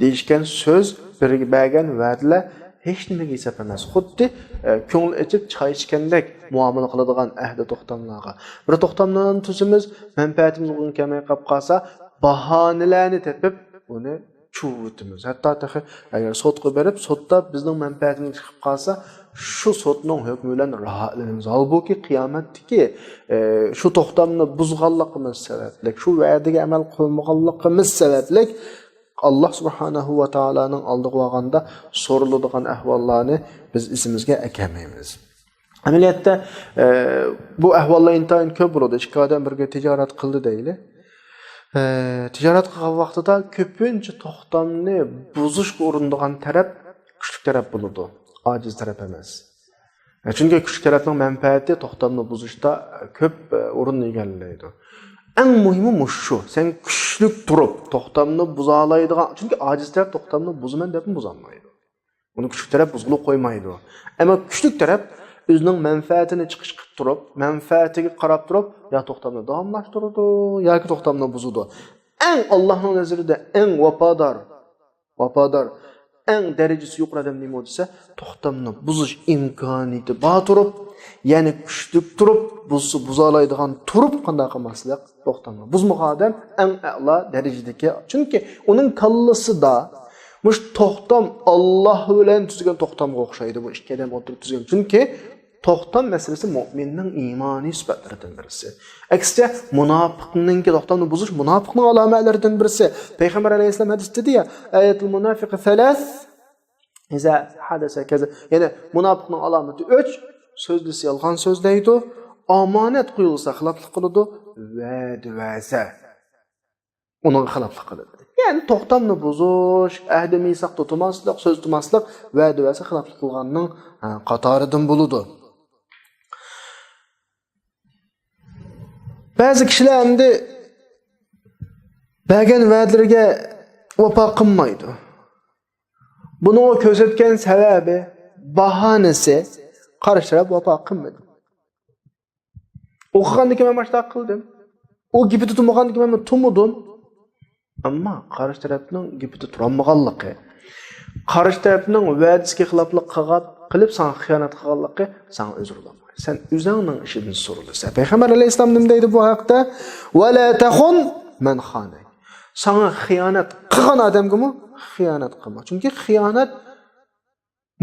دېيىشكەن سۆز، بىرگە بەرگەن ۋەدىلەر ھېچنېمىگە ھېساب ئەمەس. خۇددى، ئە، كۆڭۈل ئېچىپ چاي ئىچكەندەك مۇئامىلە قىلىدىغان ئەھدى توختاملارغا. بىر توختاملارنى تۈزىمىز، مەنپەئەتىمىز ئۇنىڭ كەلمەي قاپ قالسا، باھانىلەرنى تېپىپ، ئۇنى چۇۋۇۋېتىمىز. ھەتتا تېخى ئەگەر سوتقا بېرىپ، سوتتا بىزنىڭ مەنپەئەتىمىزگە چىقىپ قالسا، شۇ سوتنىڭ ھۆكمى بىلەن راھەتلىنىمىز. ھالبۇكى، قىيامەتتىكى، ئە، شۇ توختامنى بۇزغانلىقىمىز سەۋەبلىك، شۇ ۋەدىگە ئەمەل قىلمىغانلىقىمىز سەۋەبلىك، ئاللا سۇبھانەھۇ ۋە تائالانىڭ ئالدىغا بارغاندا سورىلىدىغان ئەھۋاللارنى بىز ئېسىمىزگە ئەكەلمەيمىز. ئەمەلىيەتتە، ئە، بۇ ئەھۋاللار ئىنتايىن كۆپ بولىدۇ. ئىككى ئادەم بىرگە تىجارەت قىلدى دەيلى. ئە، تىجارەت قىلغان ۋاقتىدا كۆپىنچە توختامنى بۇزۇشقا ئۇرۇنىدىغان تەرەپ كۈچلۈك تەرەپ بولىدۇ، ئاجىز تەرەپ ئەمەس. ئە، چۈنكى كۈچلۈك تەرەپنىڭ مەنپەئەتى توختامنى بۇزۇشتا كۆپ، ئە، ئورۇننى ئىگىلەيدۇ. ئەڭ مۇھىمى مۇشۇ، سەن كۈچلۈك تۇرۇپ توختامنى بۇزالايدىغان، چۈنكى ئاجىز تەرەپ توختامنى بۇزىمەن دەپمۇ بۇزالمايدۇ. ئۇنى كۈچلۈك تەرەپ بۇزغىلى قويمايدۇ. ئەمما كۈچلۈك تەرەپ ئۆزىنىڭ مەنپەئەتىنى چىقىش قىلىپ تۇرۇپ، مەنپەئەتىگە قاراپ تۇرۇپ، يا توختامنى داۋاملاشتۇرىدۇ، ياكى توختامنى بۇزىدۇ. ئەڭ، ئاللانىڭ نەزىرىدە ئەڭ ۋاپادار، ۋاپادار، ئەڭ دەرىجىسى يۇقىرى ئادەم نېمە دېسە، توختامنى بۇزۇش ئىمكانىيىتى بار تۇرۇپ، يەنى كۈچلۈك تۇرۇپ، بۇزسا بۇزالايدىغان تۇرۇپ قانداق قىلماسلىق؟ توختامنى بۇزمىغان ئادەم ئەڭ ئەلا دەرىجىدىكى. چۈنكى ئۇنىڭ كاللىسىدا مۇشۇ توختام ئاللا بىلەن تۈزگەن توختامغا ئوخشايدۇ. بۇ ئىككى ئادەم ئولتۇرۇپ تۈزگەن. چۈنكى توختام مەسىلىسى مۆمىننىڭ ئىمانىي سۈپەتلىرىدىن بىرسى. ئەكسىچە، مۇناپىقنىڭكى توختامنى بۇزۇش مۇناپىقنىڭ ئالامەتلىرىدىن بىرسى. پەيغەمبەر ئەلەيھىسسالام ھەدىستە دېدى يا، «آيەتۇل مۇنافىقى سەلەس، ئىزا ھەدەسە كەزەب.» يەنى مۇناپىقنىڭ ئالامىتى ئۈچ، سۆزلىسە يالغان سۆزلەيدۇ، ئامانەت قويۇلسا خىلاپلىق قىلىدۇ، ۋەدە بەرسە ئۇنىڭغا خىلاپلىق قىلىدۇ. يەنى توختامنى بۇزۇش، ئەھدى مىساق تۇتماسلىق، سۆز تۇتماسلىق، ۋەدە بەرسە خىلاپلىق قىلغاننىڭ، ھە، قاتارىدىن بولىدۇ. بەزى كىشىلەر ئەمدى بەرگەن ۋەدىلىرىگە ۋاپا قىلمايدۇ. بۇنىڭغا كۆرسەتكەن سەۋەبى، باھانىسى، قارشى تەرەپ ۋاپا قىلمىدى. ئوخۇغاندىكىن مەن ماشۇنداق قىلدىم. ئۇ گېپىدە تۇرمىغاندىكىن مەن تۇرمىدىم. ئەمما قارشى تەرەپنىڭ گېپىدە تۇرالمىغانلىقى، قارشى تەرەپنىڭ ۋەدىسىگە خىلاپلىق قىلغان، قىلىپ ساڭا خىيانەت قىلغانلىقى ساڭا ئۆزرە بولمايدۇ. سەن ئۆزۈڭنىڭ ئىشىدىن سورىلىسەن. پەيغەمبەر ئەلەيھىسسالام نېمە دەيدۇ بۇ ھەقتە؟ «ۋەلا تەخۇن مەن خانەك.» ساڭا خىيانەت قىلغان ئادەمگىمۇ خىيانەت قىلما. چۈنكى خىيانەت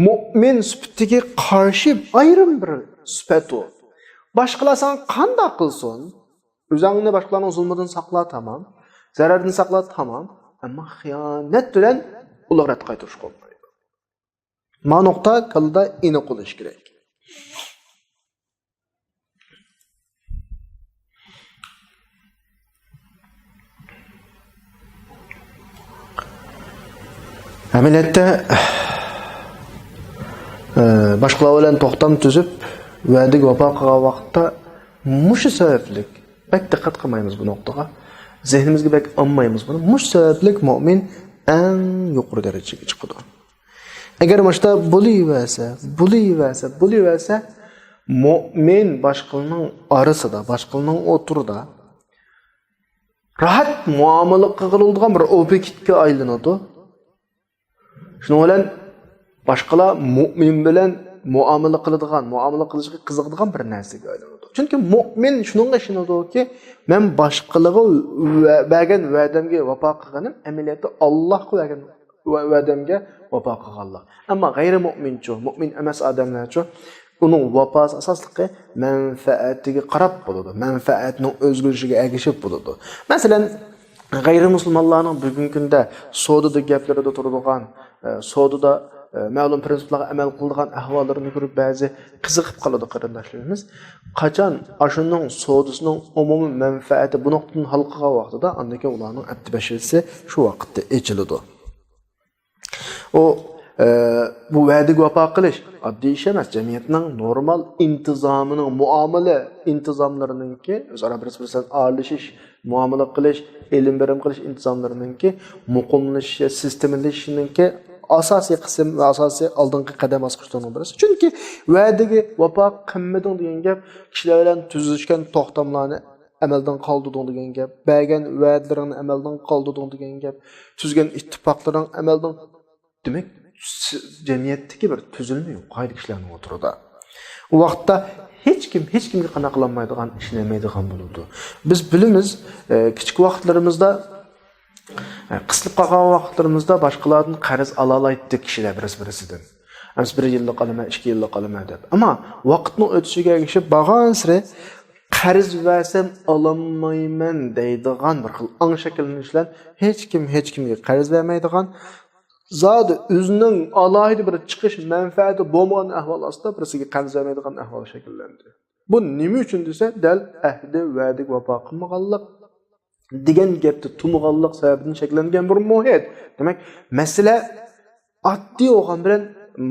مۆمىن سۈپىتىگە قارشى ئايرىم بىر سۈپەت ئۇ. باشقىلار ساڭا قانداق قىلسۇن، ئۆزۈڭنى باشقىلارنىڭ زۇلمىدىن ساقلا، تامام. زەرەردىن ساقلا، تامام. ئەمما خىيانەت بىلەن ئۇلارغا رەت قايتۇرۇشقا بولمايدۇ. ما نۇقتا كاللىدا ئېنىق بولۇشى كېرەك. ئەمەلىيەتتە، ئە، باشقىلار بىلەن توختام تۈزۈپ، ۋەدىگە ۋاپا قىلغان ۋاقىتتا مۇشۇ سەۋەبلىك، بەك دىققەت قىلمايمىز بۇ نۇقتىغا، زېھنىمىزگە بەك ئالمايمىز بۇنى. مۇشۇ سەۋەبلىك مۆمىن ئەڭ يۇقىرى دەرىجىگە چىقىدۇ. ئەگەر مۇشۇنداق بولۇۋەرسە، بولۇۋەرسە، بولۇۋەرسە، مۆمىن باشقىلارنىڭ ئارىسىدا، باشقىلارنىڭ ئوتتۇرىدا راھەت مۇئامىلە قىلغىلى بولىدىغان بىر ئوبيېكتكە ئايلىنىدۇ. شۇنىڭ بىلەن باشقىلار مۆمىن بىلەن مۇئامىلە قىلىدىغان، مۇئامىلە قىلىشقا قىزىقىدىغان بىر نەرسىگە ئايلىنىدۇ. چۈنكى مۆمىن شۇنىڭغا ئىشىنىدۇكى، مەن باشقىلارغا ۋە-، بەرگەن ۋەدەمگە ۋاپا قىلغىنىم ئەمەلىيەتتە ئاللاھقا بەرگەن ۋە-، ۋەدەمگە ۋاپا قىلغانلىق. ئەمما غەيرىي مۆمىنچۇ، مۆمىن ئەمەس ئادەملەرچۇ، ئۇنىڭ ۋاپاسى ئاساسلىقى مەنپەئەتىگە قاراپ بولىدۇ، مەنپەئەتنىڭ ئۆزگىرىشىگە ئەگىشىپ بولىدۇ. مەسىلەن، غەيرىي مۇسۇلمانلارنىڭ بۈگۈنكى كۈندە سودىدا گەپلىرىدە تۇرىدىغان، ئە، سودىدا، ئە، مەلۇم پىرىنسىپلارغا ئەمەل قىلىدىغان ئەھۋاللىرىنى كۆرۈپ بەزى قىزىقىپ قالىدۇ قېرىنداشلىرىمىز. قاچان ئاشۇنىڭ سودىسىنىڭ ئومۇمىي مەنپەئەتى بۇ نۇقتىدىن ھالقىغان ۋاقتىدا، ئاندىن كېيىن ئۇلارنىڭ ئەپتى بەشىرىسى شۇ ۋاقىتتا ئېچىلىدۇ. ئۇ، ئە، بۇ ۋەدىگە ۋاپا قىلىش ئاددىي ئىش ئەمەس. جەمئىيەتنىڭ نورمال ئىنتىزامىنىڭ، مۇئامىلە ئىنتىزاملىرىنىڭكى، ئۆزئارا بىرسى بىرسى بىلەن ئارىلىشىش، مۇئامىلە قىلىش، ئېلىم بېرىم قىلىش ئىنتىزاملىرىنىڭكى مۇقىملىشىشى، سىستېمىلىشىشىنىڭكى ئاساسىي قىسىم ۋە ئاساسىي ئالدىنقى قەدەم باسقۇچلىرىنىڭ بىرسى. چۈنكى ۋەدىگە ۋاپا قىلمىدىڭ دېگەن گەپ، كىشىلەر بىلەن تۈزۈشكەن توختاملارنى ئەمەلدىن قالدۇردۇڭ دېگەن گەپ، بەرگەن ۋەدىلىرىڭنى ئەمەلدىن قالدۇردۇڭ دېگەن گەپ، تۈزگەن ئىتتىپاقلىرىڭ ئەمەلدىن، دېمەك، س-، جەمئىيەتتىكى بىر تۈزۈلمە يوق قايدا كىشىلەرنىڭ ئوتتۇرىدا. ئۇ ۋاقىتتا ھېچكىم ھېچكىمگە قانداق قىلالمايدىغان، ئىشىنەلمەيدىغان بولىدۇ. بىز بىلىمىز، ئە، كىچىك ۋاقىتلىرىمىزدا قىسىلىپ قالغان ۋاقىتلىرىمىزدا باشقىلاردىن قەرز ئالالايتتى كىشىلەر بىرسى-بىرسىدىن. ئەمىسە بىر يىللىق ئالىمەن، ئىككى يىللىق ئالىمەن دەپ. ئەمما ۋاقىتنىڭ ئۆتۈشىگە ئەگىشىپ بارغانسېرى قەرز بەرسەم ئالالمايمەن دەيدىغان بىر خىل ئاڭ شەكىللىنىش بىلەن ھېچكىم ھېچكىمگە قەرز بەرمەيدىغان، زادى ئۆزىنىڭ ئالاھىدە بىر چىقىش مەنپەئەتى بولمىغان ئەھۋال ئاستىدا بىرسىگە قەرز بەرمەيدىغان ئەھۋال شەكىللەندى. بۇ نېمە ئۈچۈن دېسە، دەل ئەھدى، ۋەدىگە ۋاپا قىلمىغانلىق، دېگەن گەپتە تۇرمىغانلىق سەۋەبىدىن شەكىللەنگەن بىر مۇھىت. دېمەك، مەسىلە ئاددىي بولغان بىلەن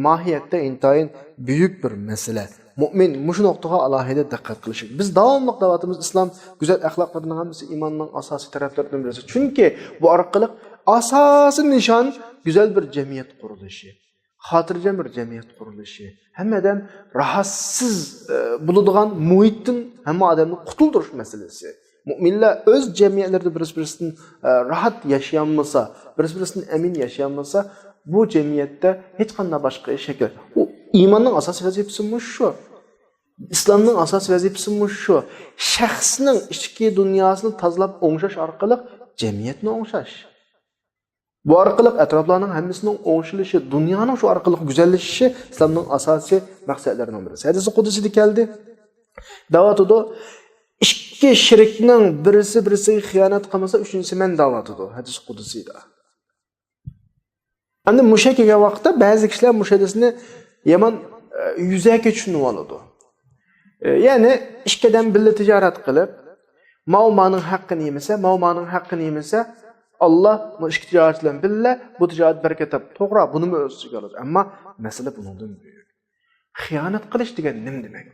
ماھىيەتتە ئىنتايىن بۈيۈك بىر مەسىلە. مۆمىن مۇشۇ نۇقتىغا ئالاھىدە دىققەت قىلىشى. بىز داۋاملىق دەۋاتىمىز، ئىسلام گۈزەل ئەخلاقلىرىنىڭ ھەممىسى ئىماننىڭ ئاساسىي تەرەپلىرىدىن بىرسى. چۈنكى بۇ ئارقىلىق ئاساسىي نىشان گۈزەل بىر جەمئىيەت قۇرۇلۇشى، خاتىرجەم بىر جەمئىيەت قۇرۇلۇشى، ھەممە ئادەم راھەتسىز، ئە، بولىدىغان مۇھىتتىن ھەممە ئادەمنى قۇتۇلدۇرۇش مەسىلىسى. مۆمىنلەر ئۆز جەمئىيەتلىرىدە بىرسى-بىرسىدىن، ئە، راھەت ياشىيالمىسا، بىرسى-بىرسىدىن ئەمىن ياشىيالمىسا، بۇ جەمئىيەتتە ھېچقانداق باشقا شەكىل. ئۇ ئىماننىڭ ئاساسىي ۋەزىپىسى مۇشۇ. ئىسلامنىڭ ئاساسىي ۋەزىپىسى مۇشۇ. شەخسنىڭ ئىچكى دۇنياسىنى تازىلاپ ئوڭشاش ئارقىلىق جەمئىيەتنى ئوڭشاش. بۇ ئارقىلىق ئەتراپلارنىڭ ھەممىسىنىڭ ئوڭشىلىشى، دۇنيانىڭ شۇ ئارقىلىق گۈزەللىشىشى ئىسلامنىڭ ئاساسىي مەقسەتلىرىنىڭ بىرسى. ھەدىسى قۇدسىيدا كەلدى. دەۋاتىدۇ، ئىككى شېرىكنىڭ بىرسى بىرسىگە خىيانەت قىلمىسا، ئۈچىنچىسى مەن دەۋاتىدۇ. ھەدىسى قۇدسىيدا. ئەمدى مۇشۇ كەلگەن ۋاقىتتا بەزى كىشىلەر مۇشۇ ھەدىسنى يامان، ئە، يۈزەكى چۈشىنىۋالىدۇ. ئە، يەنى ئىككى ئادەم بىللە تىجارەت قىلىپ، ماۋۇ مانىڭ ھەققىنى يېمىسە، ماۋۇ مانىڭ ھەققىنى يېمىسە، ئاللا بۇ ئىككى تىجارەت بىلەن بىللە بۇ تىجارەت بەرىكەت تاپىدۇ. توغرا، بۇنىمۇ ئۆز ئىچىگە ئالىدۇ. ئەمما مەسىلە بۇنىڭدىن بۈيۈك. خىيانەت قىلىش دېگەن نېمە دېمەك؟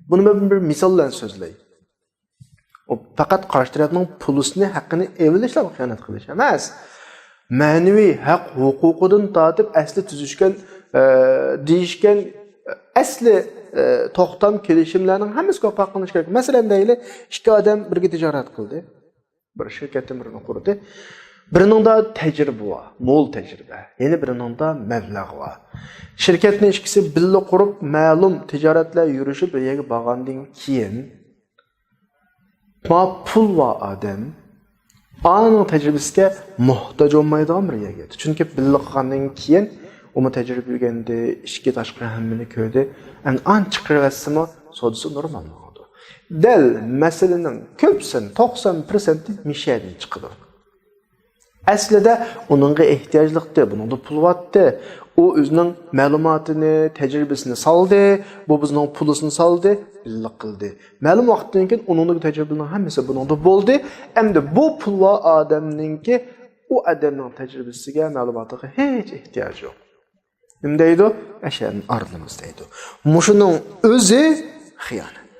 بۇنى مەن بىر مىسال بىلەن سۆزلەي. ئۇ پەقەت قارشى تەرەپنىڭ پۇلىسىنى، ھەققىنى ئېلىشلا خىيانەت قىلىش ئەمەس. مەنىۋى ھەق ھوقۇقىدىن تارتىپ ئەسلى تۈزۈشكەن، ئە، دېيىشكەن، ئەسلى، ئە، توختام، كېلىشىملەرنىڭ ھەممىسىگە ۋاپا قىلىنىش كېرەك. مەسىلەن، دەيلى، ئىككى ئادەم بىرگە تىجارەت قىلدى. بىر شىركەتتىن بىرىنى قۇردى. بىرىنىڭدا تەجرىبە بار، مول تەجرىبە. يەنە بىرىنىڭدا مەبلەغ بار. شىركەتنى ئىككىسى بىللە قۇرۇپ، مەلۇم تىجارەتلەر يۈرۈشۈپ، بىر يەرگە بارغاندىن كېيىن، ما پۇل بار ئادەم، ئانىڭ تەجرىبىسىگە موھتاج بولمايدىغان بىر يەرگە يەتتى. چۈنكى بىللە قىلغاندىن كېيىن، ئۇمۇ تەجرىبە ئۆگەندى، ئىچكى تاشقى ھەممىنى كۆردى. ئەمدى ئانى چىقىرىۋەتسىمۇ، سودىسى نورمال ماڭىدۇ. دەل مەسىلىنىڭ كۆپسىن، توقسان پىرسەنتى مىشەدىن چىقىدۇ. ئەسلىدە ئۇنىڭغا ئېھتىياجلىقتى، بۇنىڭدا پۇل بارتى. ئۇ ئۆزىنىڭ مەلۇماتىنى، تەجرىبىسىنى سالدى، بۇ بىزنىڭ پۇلىسىنى سالدى، بىللە قىلدى. مەلۇم ۋاقىتتىن كېيىن ئۇنىڭدىكى تەجرىبىنىڭ ھەممىسى بۇنىڭدا بولدى. ئەمدى بۇ پۇل بار ئادەمنىڭكى ئۇ ئادەمنىڭ تەجرىبىسىگە، مەلۇماتىغا ھېچ ئېھتىياجى يوق. نېمە دەيدۇ؟ ئەشەدىن ئارىلىمىز دەيدۇ. مۇشۇنىڭ ئۆزى خىيانەت.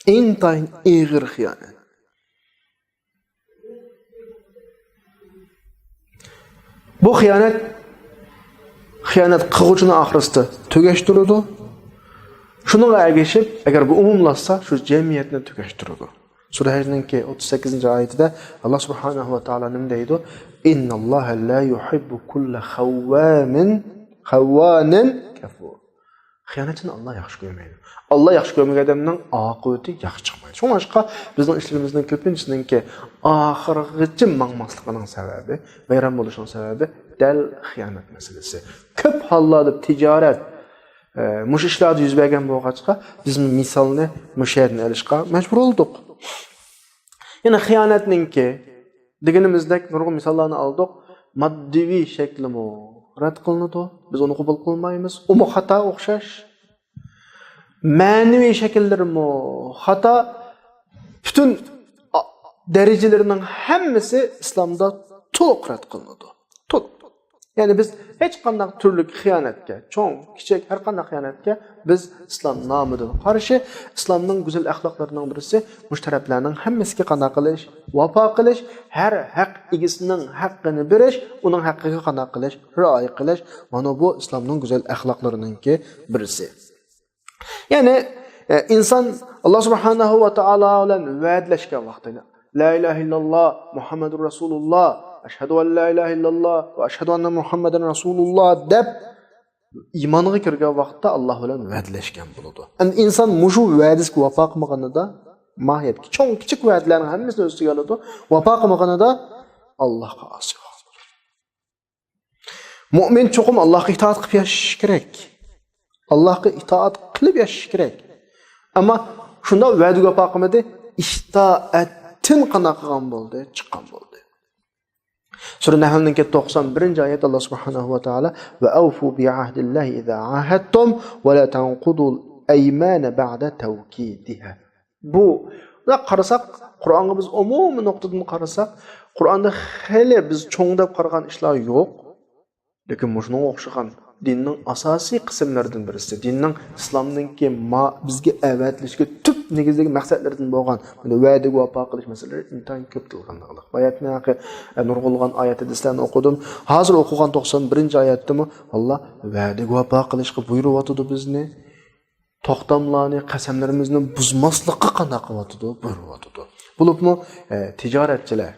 ئىنتايىن ئېغىر خىيانەت. بۇ خىيانەت، خىيانەت قىلغۇچىنى ئاخىرسىدا تۈگەشتۈرىدۇ. شۇنىڭغا ئەگىشىپ، ئەگەر بۇ ئومۇملاشسا، شۇ جەمئىيەتنى تۈگەشتۈرىدۇ. سۈرە ھەجنىڭكى ئوتتۇز سەككىزىنچى ئايىتىدە ئاللا سۇبھانەھۇ ۋە تائالا نېمە دەيدۇ؟ «ئىنناللاھە لا يۇھىببۇ كۇللە خەۋۋامىن، خەۋۋانىن كەفۇر.» خىيانەتچىنى ئاللا ياخشى كۆرمەيدۇ. ئاللا ياخشى كۆرمىگەن ئادەمنىڭ ئاقىۋىتى ياخشى چىقمايدۇ. شۇڭلاشقا بىزنىڭ ئىشلىرىمىزنىڭ كۆپىنچىسىنىڭكى ئاخىرغىچە ماڭماسلىقىنىڭ سەۋەبى، ۋەيران بولۇشىنىڭ سەۋەبى دەل خىيانەت مەسىلىسى. كۆپ ھاللاردا تىجارەت، ئە، مۇشۇ ئىشلاردا يۈز بەرگەن بولغاچقا، بىزمۇ مىسالنى مۇشۇ يەردىن ئېلىشقا مەجبۇر بولدۇق. يەنە خىيانەتنىڭكى دېگىنىمىزدەك نۇرغۇن مىساللارنى ئالدۇق. ماددىي شەكلىمۇ رەت قىلىنىدۇ. بىز ئۇنى قوبۇل قىلمايمىز. ئۇمۇ خاتا ئوخشاش. مەنىۋى شەكىللىرىمۇ خاتا. پۈتۈن، ئا، دەرىجىلىرىنىڭ ھەممىسى ئىسلامدا تولۇق رەت قىلىنىدۇ. تولۇق. يەنى بىز ھېچقانداق تۈرلۈك خىيانەتكە، چوڭ، كىچىك، ھەر قانداق خىيانەتكە بىز ئىسلام نامىدىن قارشى. ئىسلامنىڭ گۈزەل ئەخلاقلىرىنىڭ بىرسى مۇشۇ تەرەپلەرنىڭ ھەممىسىگە قانداق قىلىش؟ ۋاپا قىلىش، ھەر ھەق ئىگىسىنىڭ ھەققىنى بېرىش، ئۇنىڭ ھەققىگە قانداق قىلىش؟ رىئايە قىلىش. مانا بۇ ئىسلامنىڭ گۈزەل ئەخلاقلىرىنىڭكى بىرسى. يەنى، ئە، ئىنسان ئاللا سۇبھانەھۇ ۋە تائالا بىلەن ۋەدىلەشكەن ۋاقتىدا، «لا ئىلاھە ئىللاللا، مۇھەممەدۇر رەسۇلۇللا، ئەشھەدۇ ئەن لا ئىلاھە ئىللاللا ۋە ئەشھەدۇ ئەننە مۇھەممەدەن رەسۇلۇللا» دەپ، ئىمانغا كىرگەن ۋاقىتتا ئاللا بىلەن ۋەدىلەشكەن بولىدۇ. ئەمدى ئىنسان مۇشۇ ۋەدىسىگە ۋاپا قىلمىغىنىدا، ماھىيەتكە چوڭ، كىچىك ۋەدىلەرنىڭ ھەممىسىنى ئۆز ئىچىگە ئالىدۇ. ۋاپا قىلمىغىنىدا، ئاللاھقا ئاسىي بولغان بولىدۇ. مۆمىن چوقۇم ئاللاھقا ئىتائەت قىلىپ ياشىشى كېرەك. ئاللاھقا ئىتائەت قىلىپ ياشىشى كېرەك. ئەمما شۇنداق ۋەدىگە ۋاپا قىلمىدى. ئىتائەتتىن قانداق قىلغان بولدى؟ چىققان بولدى. سۈرە نەھلنىڭكى توقسان بىرىنچى ئايەت، ئاللا سۇبھانەھۇ ۋە تائالا، «ۋە ئەۋفۇ بىئەھدىللاھى ئىزا ئاھەدتۇم ۋە لا تەنقۇدۇل ئەيمانە بەئدە تەۋكىدىھا.» بۇ، بۇنداق قارىساق، قۇرئانغا بىز ئومۇمىي نۇقتىدىن قارىساق، قۇرئاندا خېلى بىز چوڭ دەپ قارىغان ئىشلار يوق. لېكىن مۇشۇنىڭغا ئوخشىغان دىننىڭ ئاساسىي قىسىملىرىدىن بىرسى، دىننىڭ، ئىسلامنىڭكى ما-، بىزگە ئەۋەتىلىشىگە تۈپ نېگىزلىك مەقسەتلىرىدىن بولغان، مانا، ۋەدىگە ۋاپا قىلىش مەسىلىلىرى ئىنتايىن كۆپ تىلغا ئېلىنغانلىق. باياتىن ھەققى، ئە، نۇرغۇنلىغان ئايەتلەردە سىلەرنى ئوقۇدۇم. ھازىر ئوقۇغان توقسان بىرىنچى ئايەتتىمۇ ئاللا ۋەدىگە ۋاپا قىلىشقا بۇيرۇۋاتىدۇ بىزنى. توختاملارنى، قەسەملىرىمىزنى بۇزماسلىققا قانداق قىلىۋاتىدۇ؟ بۇيرۇۋاتىدۇ. بولۇپمۇ، ئە، تىجارەتچىلەر،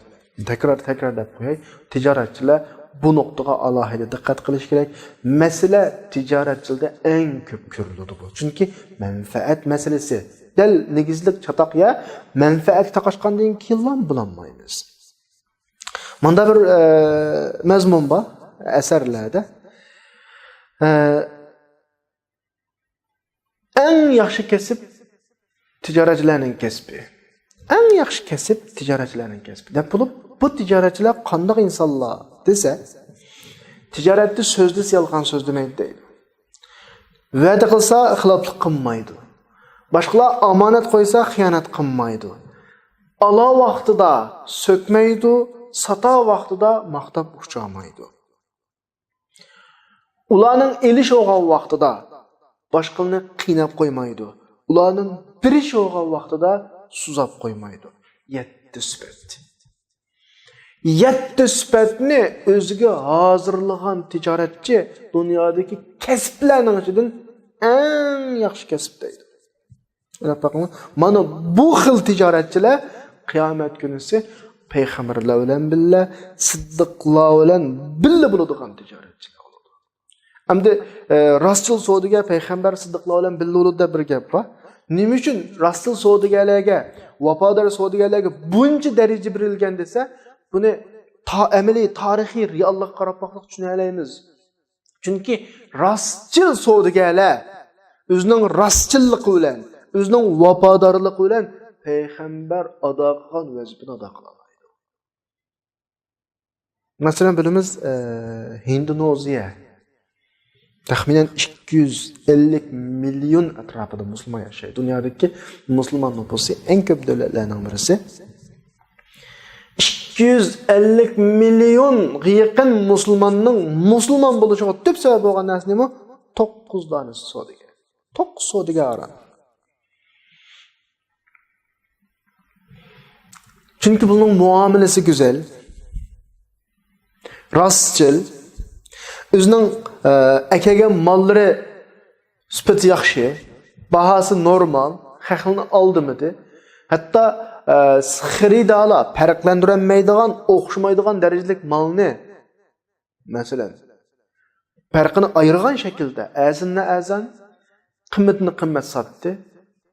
تەكرار، تەكرار دەپ قوياي، تىجارەتچىلەر بۇ نۇقتىغا ئالاھىدە دىققەت قىلىش كېرەك. مەسىلە تىجارەتچىلىكتە ئەڭ كۆپ كۆرۈلىدۇ بۇ. چۈنكى مەنپەئەت مەسىلىسى. دەل نېگىزلىك چاتاق يەر مەنپەئەتكە تاقاشقاندىن كېيىنلا بولالمايمىز. ماندا بىر، ئە، مەزمۇن بار ئەسەرلەردە. ئە، ئەڭ ياخشى كەسىپ تىجارەتچىلەرنىڭ كەسپى. ئەڭ ياخشى كەسىپ تىجارەتچىلەرنىڭ كەسپى دەپ بولۇپ، بۇ تىجارەتچىلەر قانداق ئىنسانلار دېسە، تىجارەتتە سۆزلىسە يالغان سۆزلىمەيدۇ دەيدۇ. ۋەدە قىلسا خىلاپلىق قىلمايدۇ. باشقىلار ئامانەت قويسا خىيانەت قىلمايدۇ. ئالا ۋاقتىدا سۆكمەيدۇ، ساتا ۋاقتىدا ماختاپ ئۇچالمايدۇ. ئۇلارنىڭ ئېلىش بولغان ۋاقتىدا باشقىلارنى قىيناپ قويمايدۇ. ئۇلارنىڭ بېرىش بولغان ۋاقتىدا سۇزاپ قويمايدۇ. يەتتە سۈپەت. يەتتە سۈپەتنى ئۆزىگە ھازىرلىغان تىجارەتچى دۇنيادىكى كەسىپلەرنىڭ ئىچىدىن ئەڭ ياخشى كەسىپ دەيدۇ. ئويلاپ بېقىڭلار. مانا بۇ خىل تىجارەتچىلەر قىيامەت كۈنىسى پەيغەمبەرلەر بىلەن بىللە، سىددىقلار بىلەن بىللە بولىدىغان تىجارەتچىلەر بولىدۇ. ئەمدى، ئە، راستچىل سودىگەر پەيغەمبەر سىددىقلار بىلەن بىللە بولىدۇ دەپ بىر گەپ بار. نېمە ئۈچۈن راستچىل سودىگەرلەرگە، ۋاپادار سودىگەرلەرگە بۇنچە دەرىجە بېرىلگەن دېسە، بۇنى تا-، ئەمەلىي تارىخىي رېئاللىققا قاراپ باقساق چۈشىنەلەيمىز. چۈنكى راستچىل سودىگەرلەر ئۆزىنىڭ راستچىللىقى بىلەن، ئۆزىنىڭ ۋاپادارلىقى بىلەن پەيغەمبەر ئادا قىلغان ۋەزىپىنى ئادا قىلالايدۇ. مەسىلەن، بىلىمىز، ئە، ھىندونېزىيە تەخمىنەن ئىككى يۈز ئەللىك مىليون ئەتراپىدا مۇسۇلمان ياشايدۇ. دۇنيادىكى مۇسۇلمان نوپۇسى ئەڭ كۆپ دۆلەتلەرنىڭ بىرسى. ئىككى يۈز ئەللىك مىليونغا يېقىن مۇسۇلماننىڭ مۇسۇلمان بولۇشىغا تۈپ سەۋەب بولغان نەرسە نېمە؟ توققۇز دانىسى سودىگەر. توققۇز سودىگەر ئاران. چۈنكى بۇنىڭ مۇئامىلىسى گۈزەل، راستچىل، ئۆزىنىڭ، ئە، ئەكەلگەن ماللىرى سۈپىتى ياخشى، باھاسى نورمال، خەقنى ئالدىمىدى. ھەتتا، ئە، خېرىدارلار پەرقلەندۈرەلمەيدىغان، ئوخشىمايدىغان دەرىجىلىك مالنى، مەسىلەن، پەرقىنى ئايرىغان شەكىلدە ئەرزىننى ئەرزان، قىممىتىنى قىممەت ساتتى.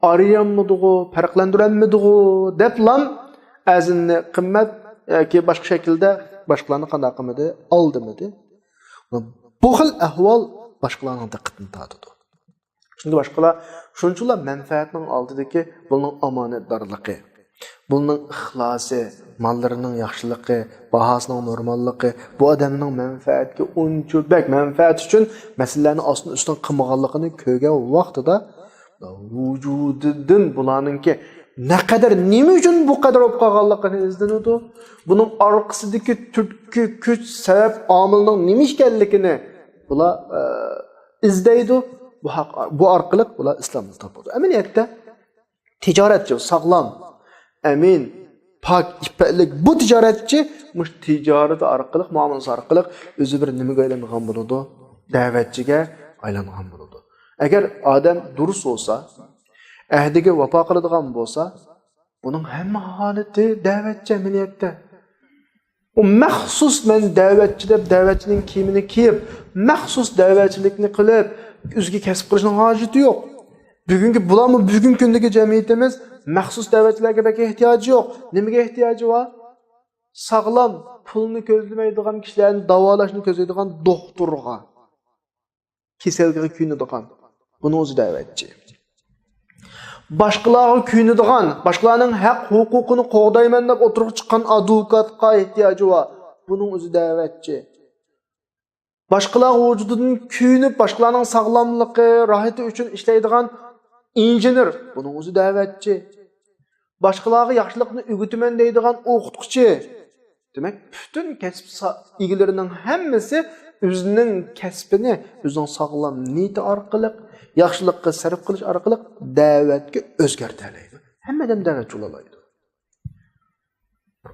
ئايرىيالمىدىغۇ، پەرقلەندۈرەلمىدىغۇ دەپلام ئەرزىننى قىممەت ياكى باشقا شەكىلدە باشقىلارنى قانداق قىلمىدى؟ ئالدىمىدى. بۇ خىل ئەھۋال باشقىلارنىڭ دىققىتىنى تارتىدۇ. چۈنكى باشقىلار شۇنچىلا مەنپەئەتنىڭ ئالدىدىكى بۇنىڭ ئامانەتدارلىقى، بۇنىڭ ئىخلاسى، ماللىرىنىڭ ياخشىلىقى، باھاسىنىڭ نورماللىقى، بۇ ئادەمنىڭ مەنپەئەتكە ئۇنچە بەك، مەنپەئەت ئۈچۈن مەسىلىلەرنى ئاستىن ئۈستۈن قىلمىغانلىقىنى كۆرگەن ۋاقتىدا، ۋۇجۇدىدىن بۇلارنىڭكى نەقەدەر، نېمە ئۈچۈن بۇ قەدەر بولۇپ قالغانلىقىنى ئىزدىنىدۇ. بۇنىڭ ئارقىسىدىكى تۈرتكە كۈچ، سەۋەب، ئامىلنىڭ نېمە ئىكەنلىكىنى بۇلار، ئە، ئىزدەيدۇ. بۇ ھەق، بۇ ئارقىلىق بۇلار ئىسلامنى تاپىدۇ. ئەمەلىيەتتە تىجارەتچى ساغلام، ئەمىن، پاك، ئىپپەتلىك بۇ تىجارەتچى مۇشۇ تىجارىتى ئارقىلىق، مۇئامىلىسى ئارقىلىق ئۆزى بىر نېمىگە ئايلانغان بولىدۇ؟ دەۋەتچىگە ئايلانغان بولىدۇ. ئەگەر ئادەم دۇرۇس بولسا، ئەھدىگە ۋاپا قىلىدىغان بولسا، بۇنىڭ ھەممە ھالىتى دەۋەتچى ئەمەلىيەتتە. ئۇ مەخسۇس مەن دەۋەتچى دەپ، دەۋەتچىنىڭ كىيىمىنى كىيىپ، مەخسۇس دەۋەتچىلىكنى قىلىپ، ئۆزىگە كەسىپ قىلىشنىڭ ھاجىتى يوق. بۈگۈنكى، بۇلارمۇ بۈگۈنكى كۈندىكى جەمئىيىتىمىز مەخسۇس دەۋەتچىلەرگە بەك ئېھتىياجى يوق. نېمىگە ئېھتىياجى بار؟ ساغلام، پۇلنى كۆزلىمەيدىغان كىشىلەرنى داۋالاشنى كۆزلەيدىغان دوختۇرغا، كېسەلگە كۆيۈنىدىغان، بۇنىڭ ئۆزى دەۋەتچى. باشقىلارغا كۆيۈنىدىغان، باشقىلارنىڭ ھەق ھوقۇقىنى قوغدايمەن دەپ ئوتتۇرىغا چىققان ئادۋوكاتقا ئېھتىياجى بار، بۇنىڭ ئۆزى دەۋەتچى. باشقىلارغا ۋۇجۇدىدىن كۆيۈنۈپ، باشقىلارنىڭ ساغلاملىقى، راھىتى ئۈچۈن ئىشلەيدىغان ئىنژېنېر، بۇنىڭ ئۆزى دەۋەتچى. باشقىلارغا ياخشىلىقنى ئۆگىتىمەن دەيدىغان ئوقۇتقۇچى. دېمەك، پۈتۈن كەسىپ سا-، ئىگىلىرىنىڭ ھەممىسى ئۆزىنىڭ كەسپىنى ئۆزىنىڭ ساغلام نىيىتى ئارقىلىق، ياخشىلىققا سەرپ قىلىش ئارقىلىق دەۋەتكە ئۆزگەرتەلەيدۇ. ھەممە ئادەم دەۋەتچى بولالايدۇ.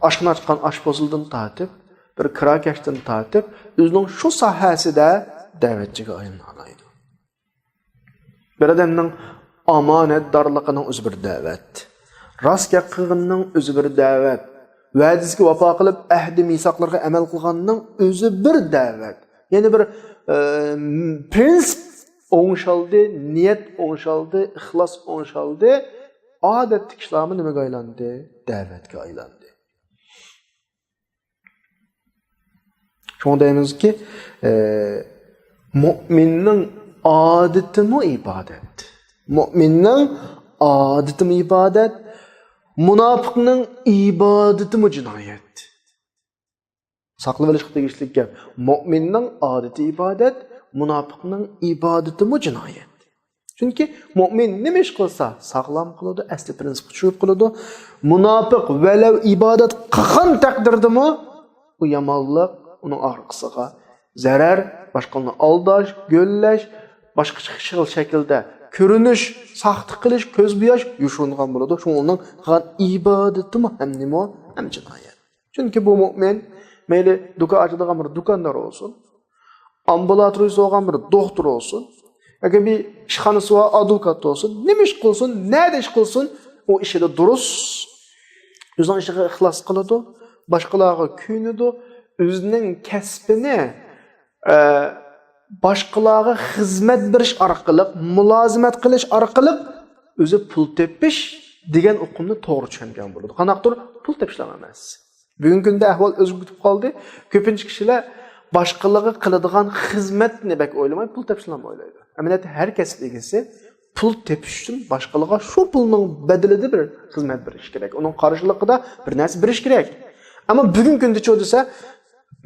ئاشخانا ئاچقان ئاشپۇزۇلدىن تارتىپ، بىر كىراكەشتىن تارتىپ، ئۆزىنىڭ شۇ ساھەسىدە دەۋەتچىگە ئايلىنالايدۇ. بىر ئادەمنىڭ ئامانەتدارلىقىنىڭ ئۆزى بىر دەۋەت. راست گەپ قىلغىنىنىڭ ئۆزى بىر دەۋەت. ۋەدىسىگە ۋاپا قىلىپ، ئەھدى مىساقلىرىغا ئەمەل قىلغاننىڭ ئۆزى بىر دەۋەت. يەنى بىر، ئە، پرىنسىپ ئوڭشالدى، نىيەت ئوڭشالدى، ئىخلاس ئوڭشالدى. ئادەتتىكى ئىشلارمۇ نېمىگە ئايلاندى؟ دەۋەتكە ئايلاندى. شۇڭا دەيمىزكى، ئە، مۇئمىننىڭ ئادىتىمۇ ئىبادەت. مۇئمىننىڭ ئادىتىمۇ ئىبادەت، مۇناپىقنىڭ ئىبادىتىمۇ جىنايەت. ساقلىۋېلىشقا تېگىشلىك گەپ. مۇئمىننىڭ ئادىتى ئىبادەت، مۇناپىقنىڭ ئىبادىتىمۇ جىنايەت. چۈنكى مۇئمىن نېمە ئىش قىلسا، ساغلام قىلىدۇ، ئەسلى پرىنسىپقا چۈشۈپ قالىدۇ. مۇناپىق ۋەلەۋ ئىبادەت قىلغان تەقدىردىمۇ، ئۇ يامانلىق، ئۇنىڭ ئارقىسىغا زەرەر، باشقىلارنى ئالداش، گۆللەش، باشقا خىل شەكىلدە كۆرۈنۈش، ساختا قىلىش، كۆز بوياش يوشۇرۇنغان بولىدۇ. شۇڭا ئۇنىڭ قىلغان ئىبادىتىمۇ ھەم نېمە؟ ھەم جىنايەت. چۈنكى بۇ مۇئمىن مەيلى دۇكان ئاچىدىغان بىر دۇكاندار بولسۇن، ئامبۇلاتورىيىسى بولغان بىر دوختۇر بولسۇن، ياكى بىر ئىشخانىسى بار ئادۋوكات بولسۇن، نېمە ئىش قىلسۇن، نەدە ئىش قىلسۇن، ئۇ ئىشىدا دۇرۇس، ئۆزىنىڭ ئىشىغا ئىخلاس قىلىدۇ، باشقىلارغا كۆيۈنىدۇ، ئۆزىنىڭ كەسپىنى، ئە، باشقىلارغا خىزمەت بېرىش ئارقىلىق، مۇلازىمەت قىلىش ئارقىلىق ئۆزى پۇل تېپىش دېگەن ئۇقۇمنى توغرا چۈشەنگەن بولىدۇ. قانداقتۇر پۇل تېپىشلا ئەمەس. بۈگۈنكى كۈندە ئەھۋال ئۆزگىرىپ قالدى. كۆپىنچە كىشىلەر باشقىلارغا قىلىدىغان خىزمەتنى بەك ئويلىماي، پۇل تېپىشنىلا ئويلايدۇ. ئەمەلىيەتتە ھەر كەسىپ ئىگىسى پۇل تېپىش ئۈچۈن باشقىلارغا شۇ پۇلنىڭ بەدىلىدە بىر خىزمەت بېرىش كېرەك. ئۇنىڭ قارشىلىقىدا بىر نەرسە بېرىش كېرەك. ئەمما بۈگۈنكى كۈندىچۇ دېسە،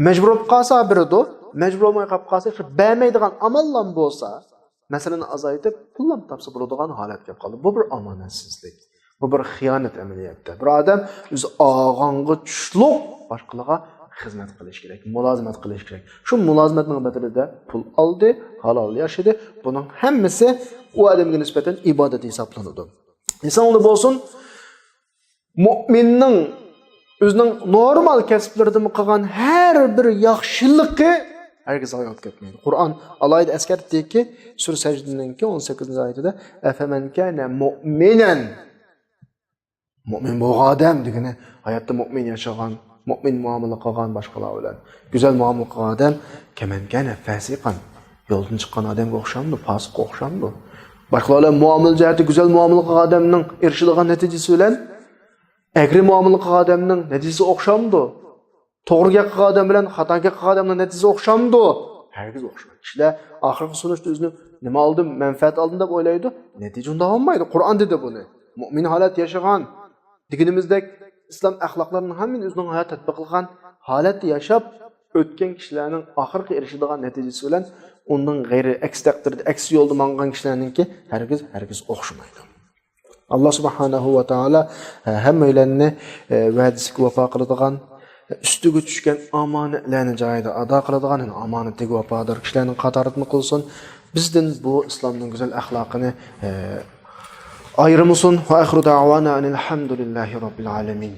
مەجبۇر بولۇپ قالسا بېرىدۇ، مەجبۇر بولماي قالىپ قالسا، شۇ بەرمەيدىغان ئاماللام بولسا، مەسىلىنى ئازايتىپ، پۇللام تاپسا بولىدىغان ھالەتكە كېلىپ قالدى. بۇ بىر ئامانەتسىزلىك. بۇ بىر خىيانەت ئەمەلىيەتتە. بىر ئادەم ئۆزى ئالغانغا چۈشلۈك باشقىلارغا خىزمەت قىلىش كېرەك، مۇلازىمەت قىلىش كېرەك. شۇ مۇلازىمەتنىڭ بەدىلىدە پۇل ئالدى، ھالال ياشىدى. بۇنىڭ ھەممىسى ئۇ ئادەمگە نىسبەتەن ئىبادەت ھېسابلىنىدۇ. ئېسىڭلاردا بولسۇن، مۇئمىننىڭ ئۆزىنىڭ نورمال كەسىپلىرىدىمۇ قىلغان ھەر بىر ياخشىلىقى ھەرگىز زايە بولۇپ كەتمەيدۇ. قۇرئان ئالاھىدە ئەسكەرتتىكى، سۈرە سەجدىنىڭكى ئون سەككىزىنچى ئايىتىدە، «ئەفەمەن كانە مۇئمىنەن.» مۇئمىن بولغان ئادەم دېگىنى ھاياتتا مۇئمىن ياشىغان، مۇئمىن مۇئامىلە قىلغان باشقىلار بىلەن. گۈزەل مۇئامىلە قىلغان ئادەم، «كەمەن كانە فاسىقەن.» يولدىن چىققان ئادەمگە ئوخشامدۇ؟ پاسىققا ئوخشامدۇ؟ باشقىلار بىلەن مۇئامىلە جەھەتتە گۈزەل مۇئامىلە قىلغان ئادەمنىڭ ئېرىشىدىغان نەتىجىسى بىلەن ئەگرى مۇئامىلە قىلغان ئادەمنىڭ نەتىجىسى ئوخشامدۇ؟ توغرا گەپ قىلغان ئادەم بىلەن خاتا گەپ قىلغان ئادەمنىڭ نەتىجىسى ئوخشامدۇ؟ ھەرگىز ئوخشىمايدۇ. كىشىلەر ئاخىرقى سۇنۇشتا ئۆزىنى نېمە ئالدىم، مەنپەئەت ئالدىم دەپ ئويلايدۇ. نەتىجە ئۇنداق بولمايدۇ. قۇرئان دېدى بۇنى. مۇئمىن ھالەت ياشىغان، دېگىنىمىزدەك ئىسلام ئەخلاقلىرىنىڭ ھەممىنى ئۆزىنىڭ ھاياتىدا تەتبىق قىلغان ھالەتتە ياشاپ ئۆتكەن كىشىلەرنىڭ ئاخىرقى ئېرىشىدىغان نەتىجىسى بىلەن ئۇنىڭ غەيرىي ئەكس تەقدىردە، ئەكس يولدا ماڭغان كىشىلەرنىڭكى ھەرگىز، ھەرگىز ئوخشىمايدۇ. ئاللا سۇبھانەھۇ ۋە تائالا، ئە، ھەممەيلەننى، ئە، ۋەدىسىگە ۋاپا قىلىدىغان، ئە، ئۈستىگە چۈشكەن ئامانەتلەرنى جايىدا ئادا قىلىدىغان، يەنى ئامانىتىگە ۋاپادار كىشىلەرنىڭ قاتارىدىن قىلسۇن. بىزدىن بۇ ئىسلامنىڭ گۈزەل ئەخلاقىنى، ئە، ئايرىمىسۇن. ۋە ئاخىرۇ دەئۋانا ئەنىل ھەمدۇلىللاھى رەببىل ئالەمىن.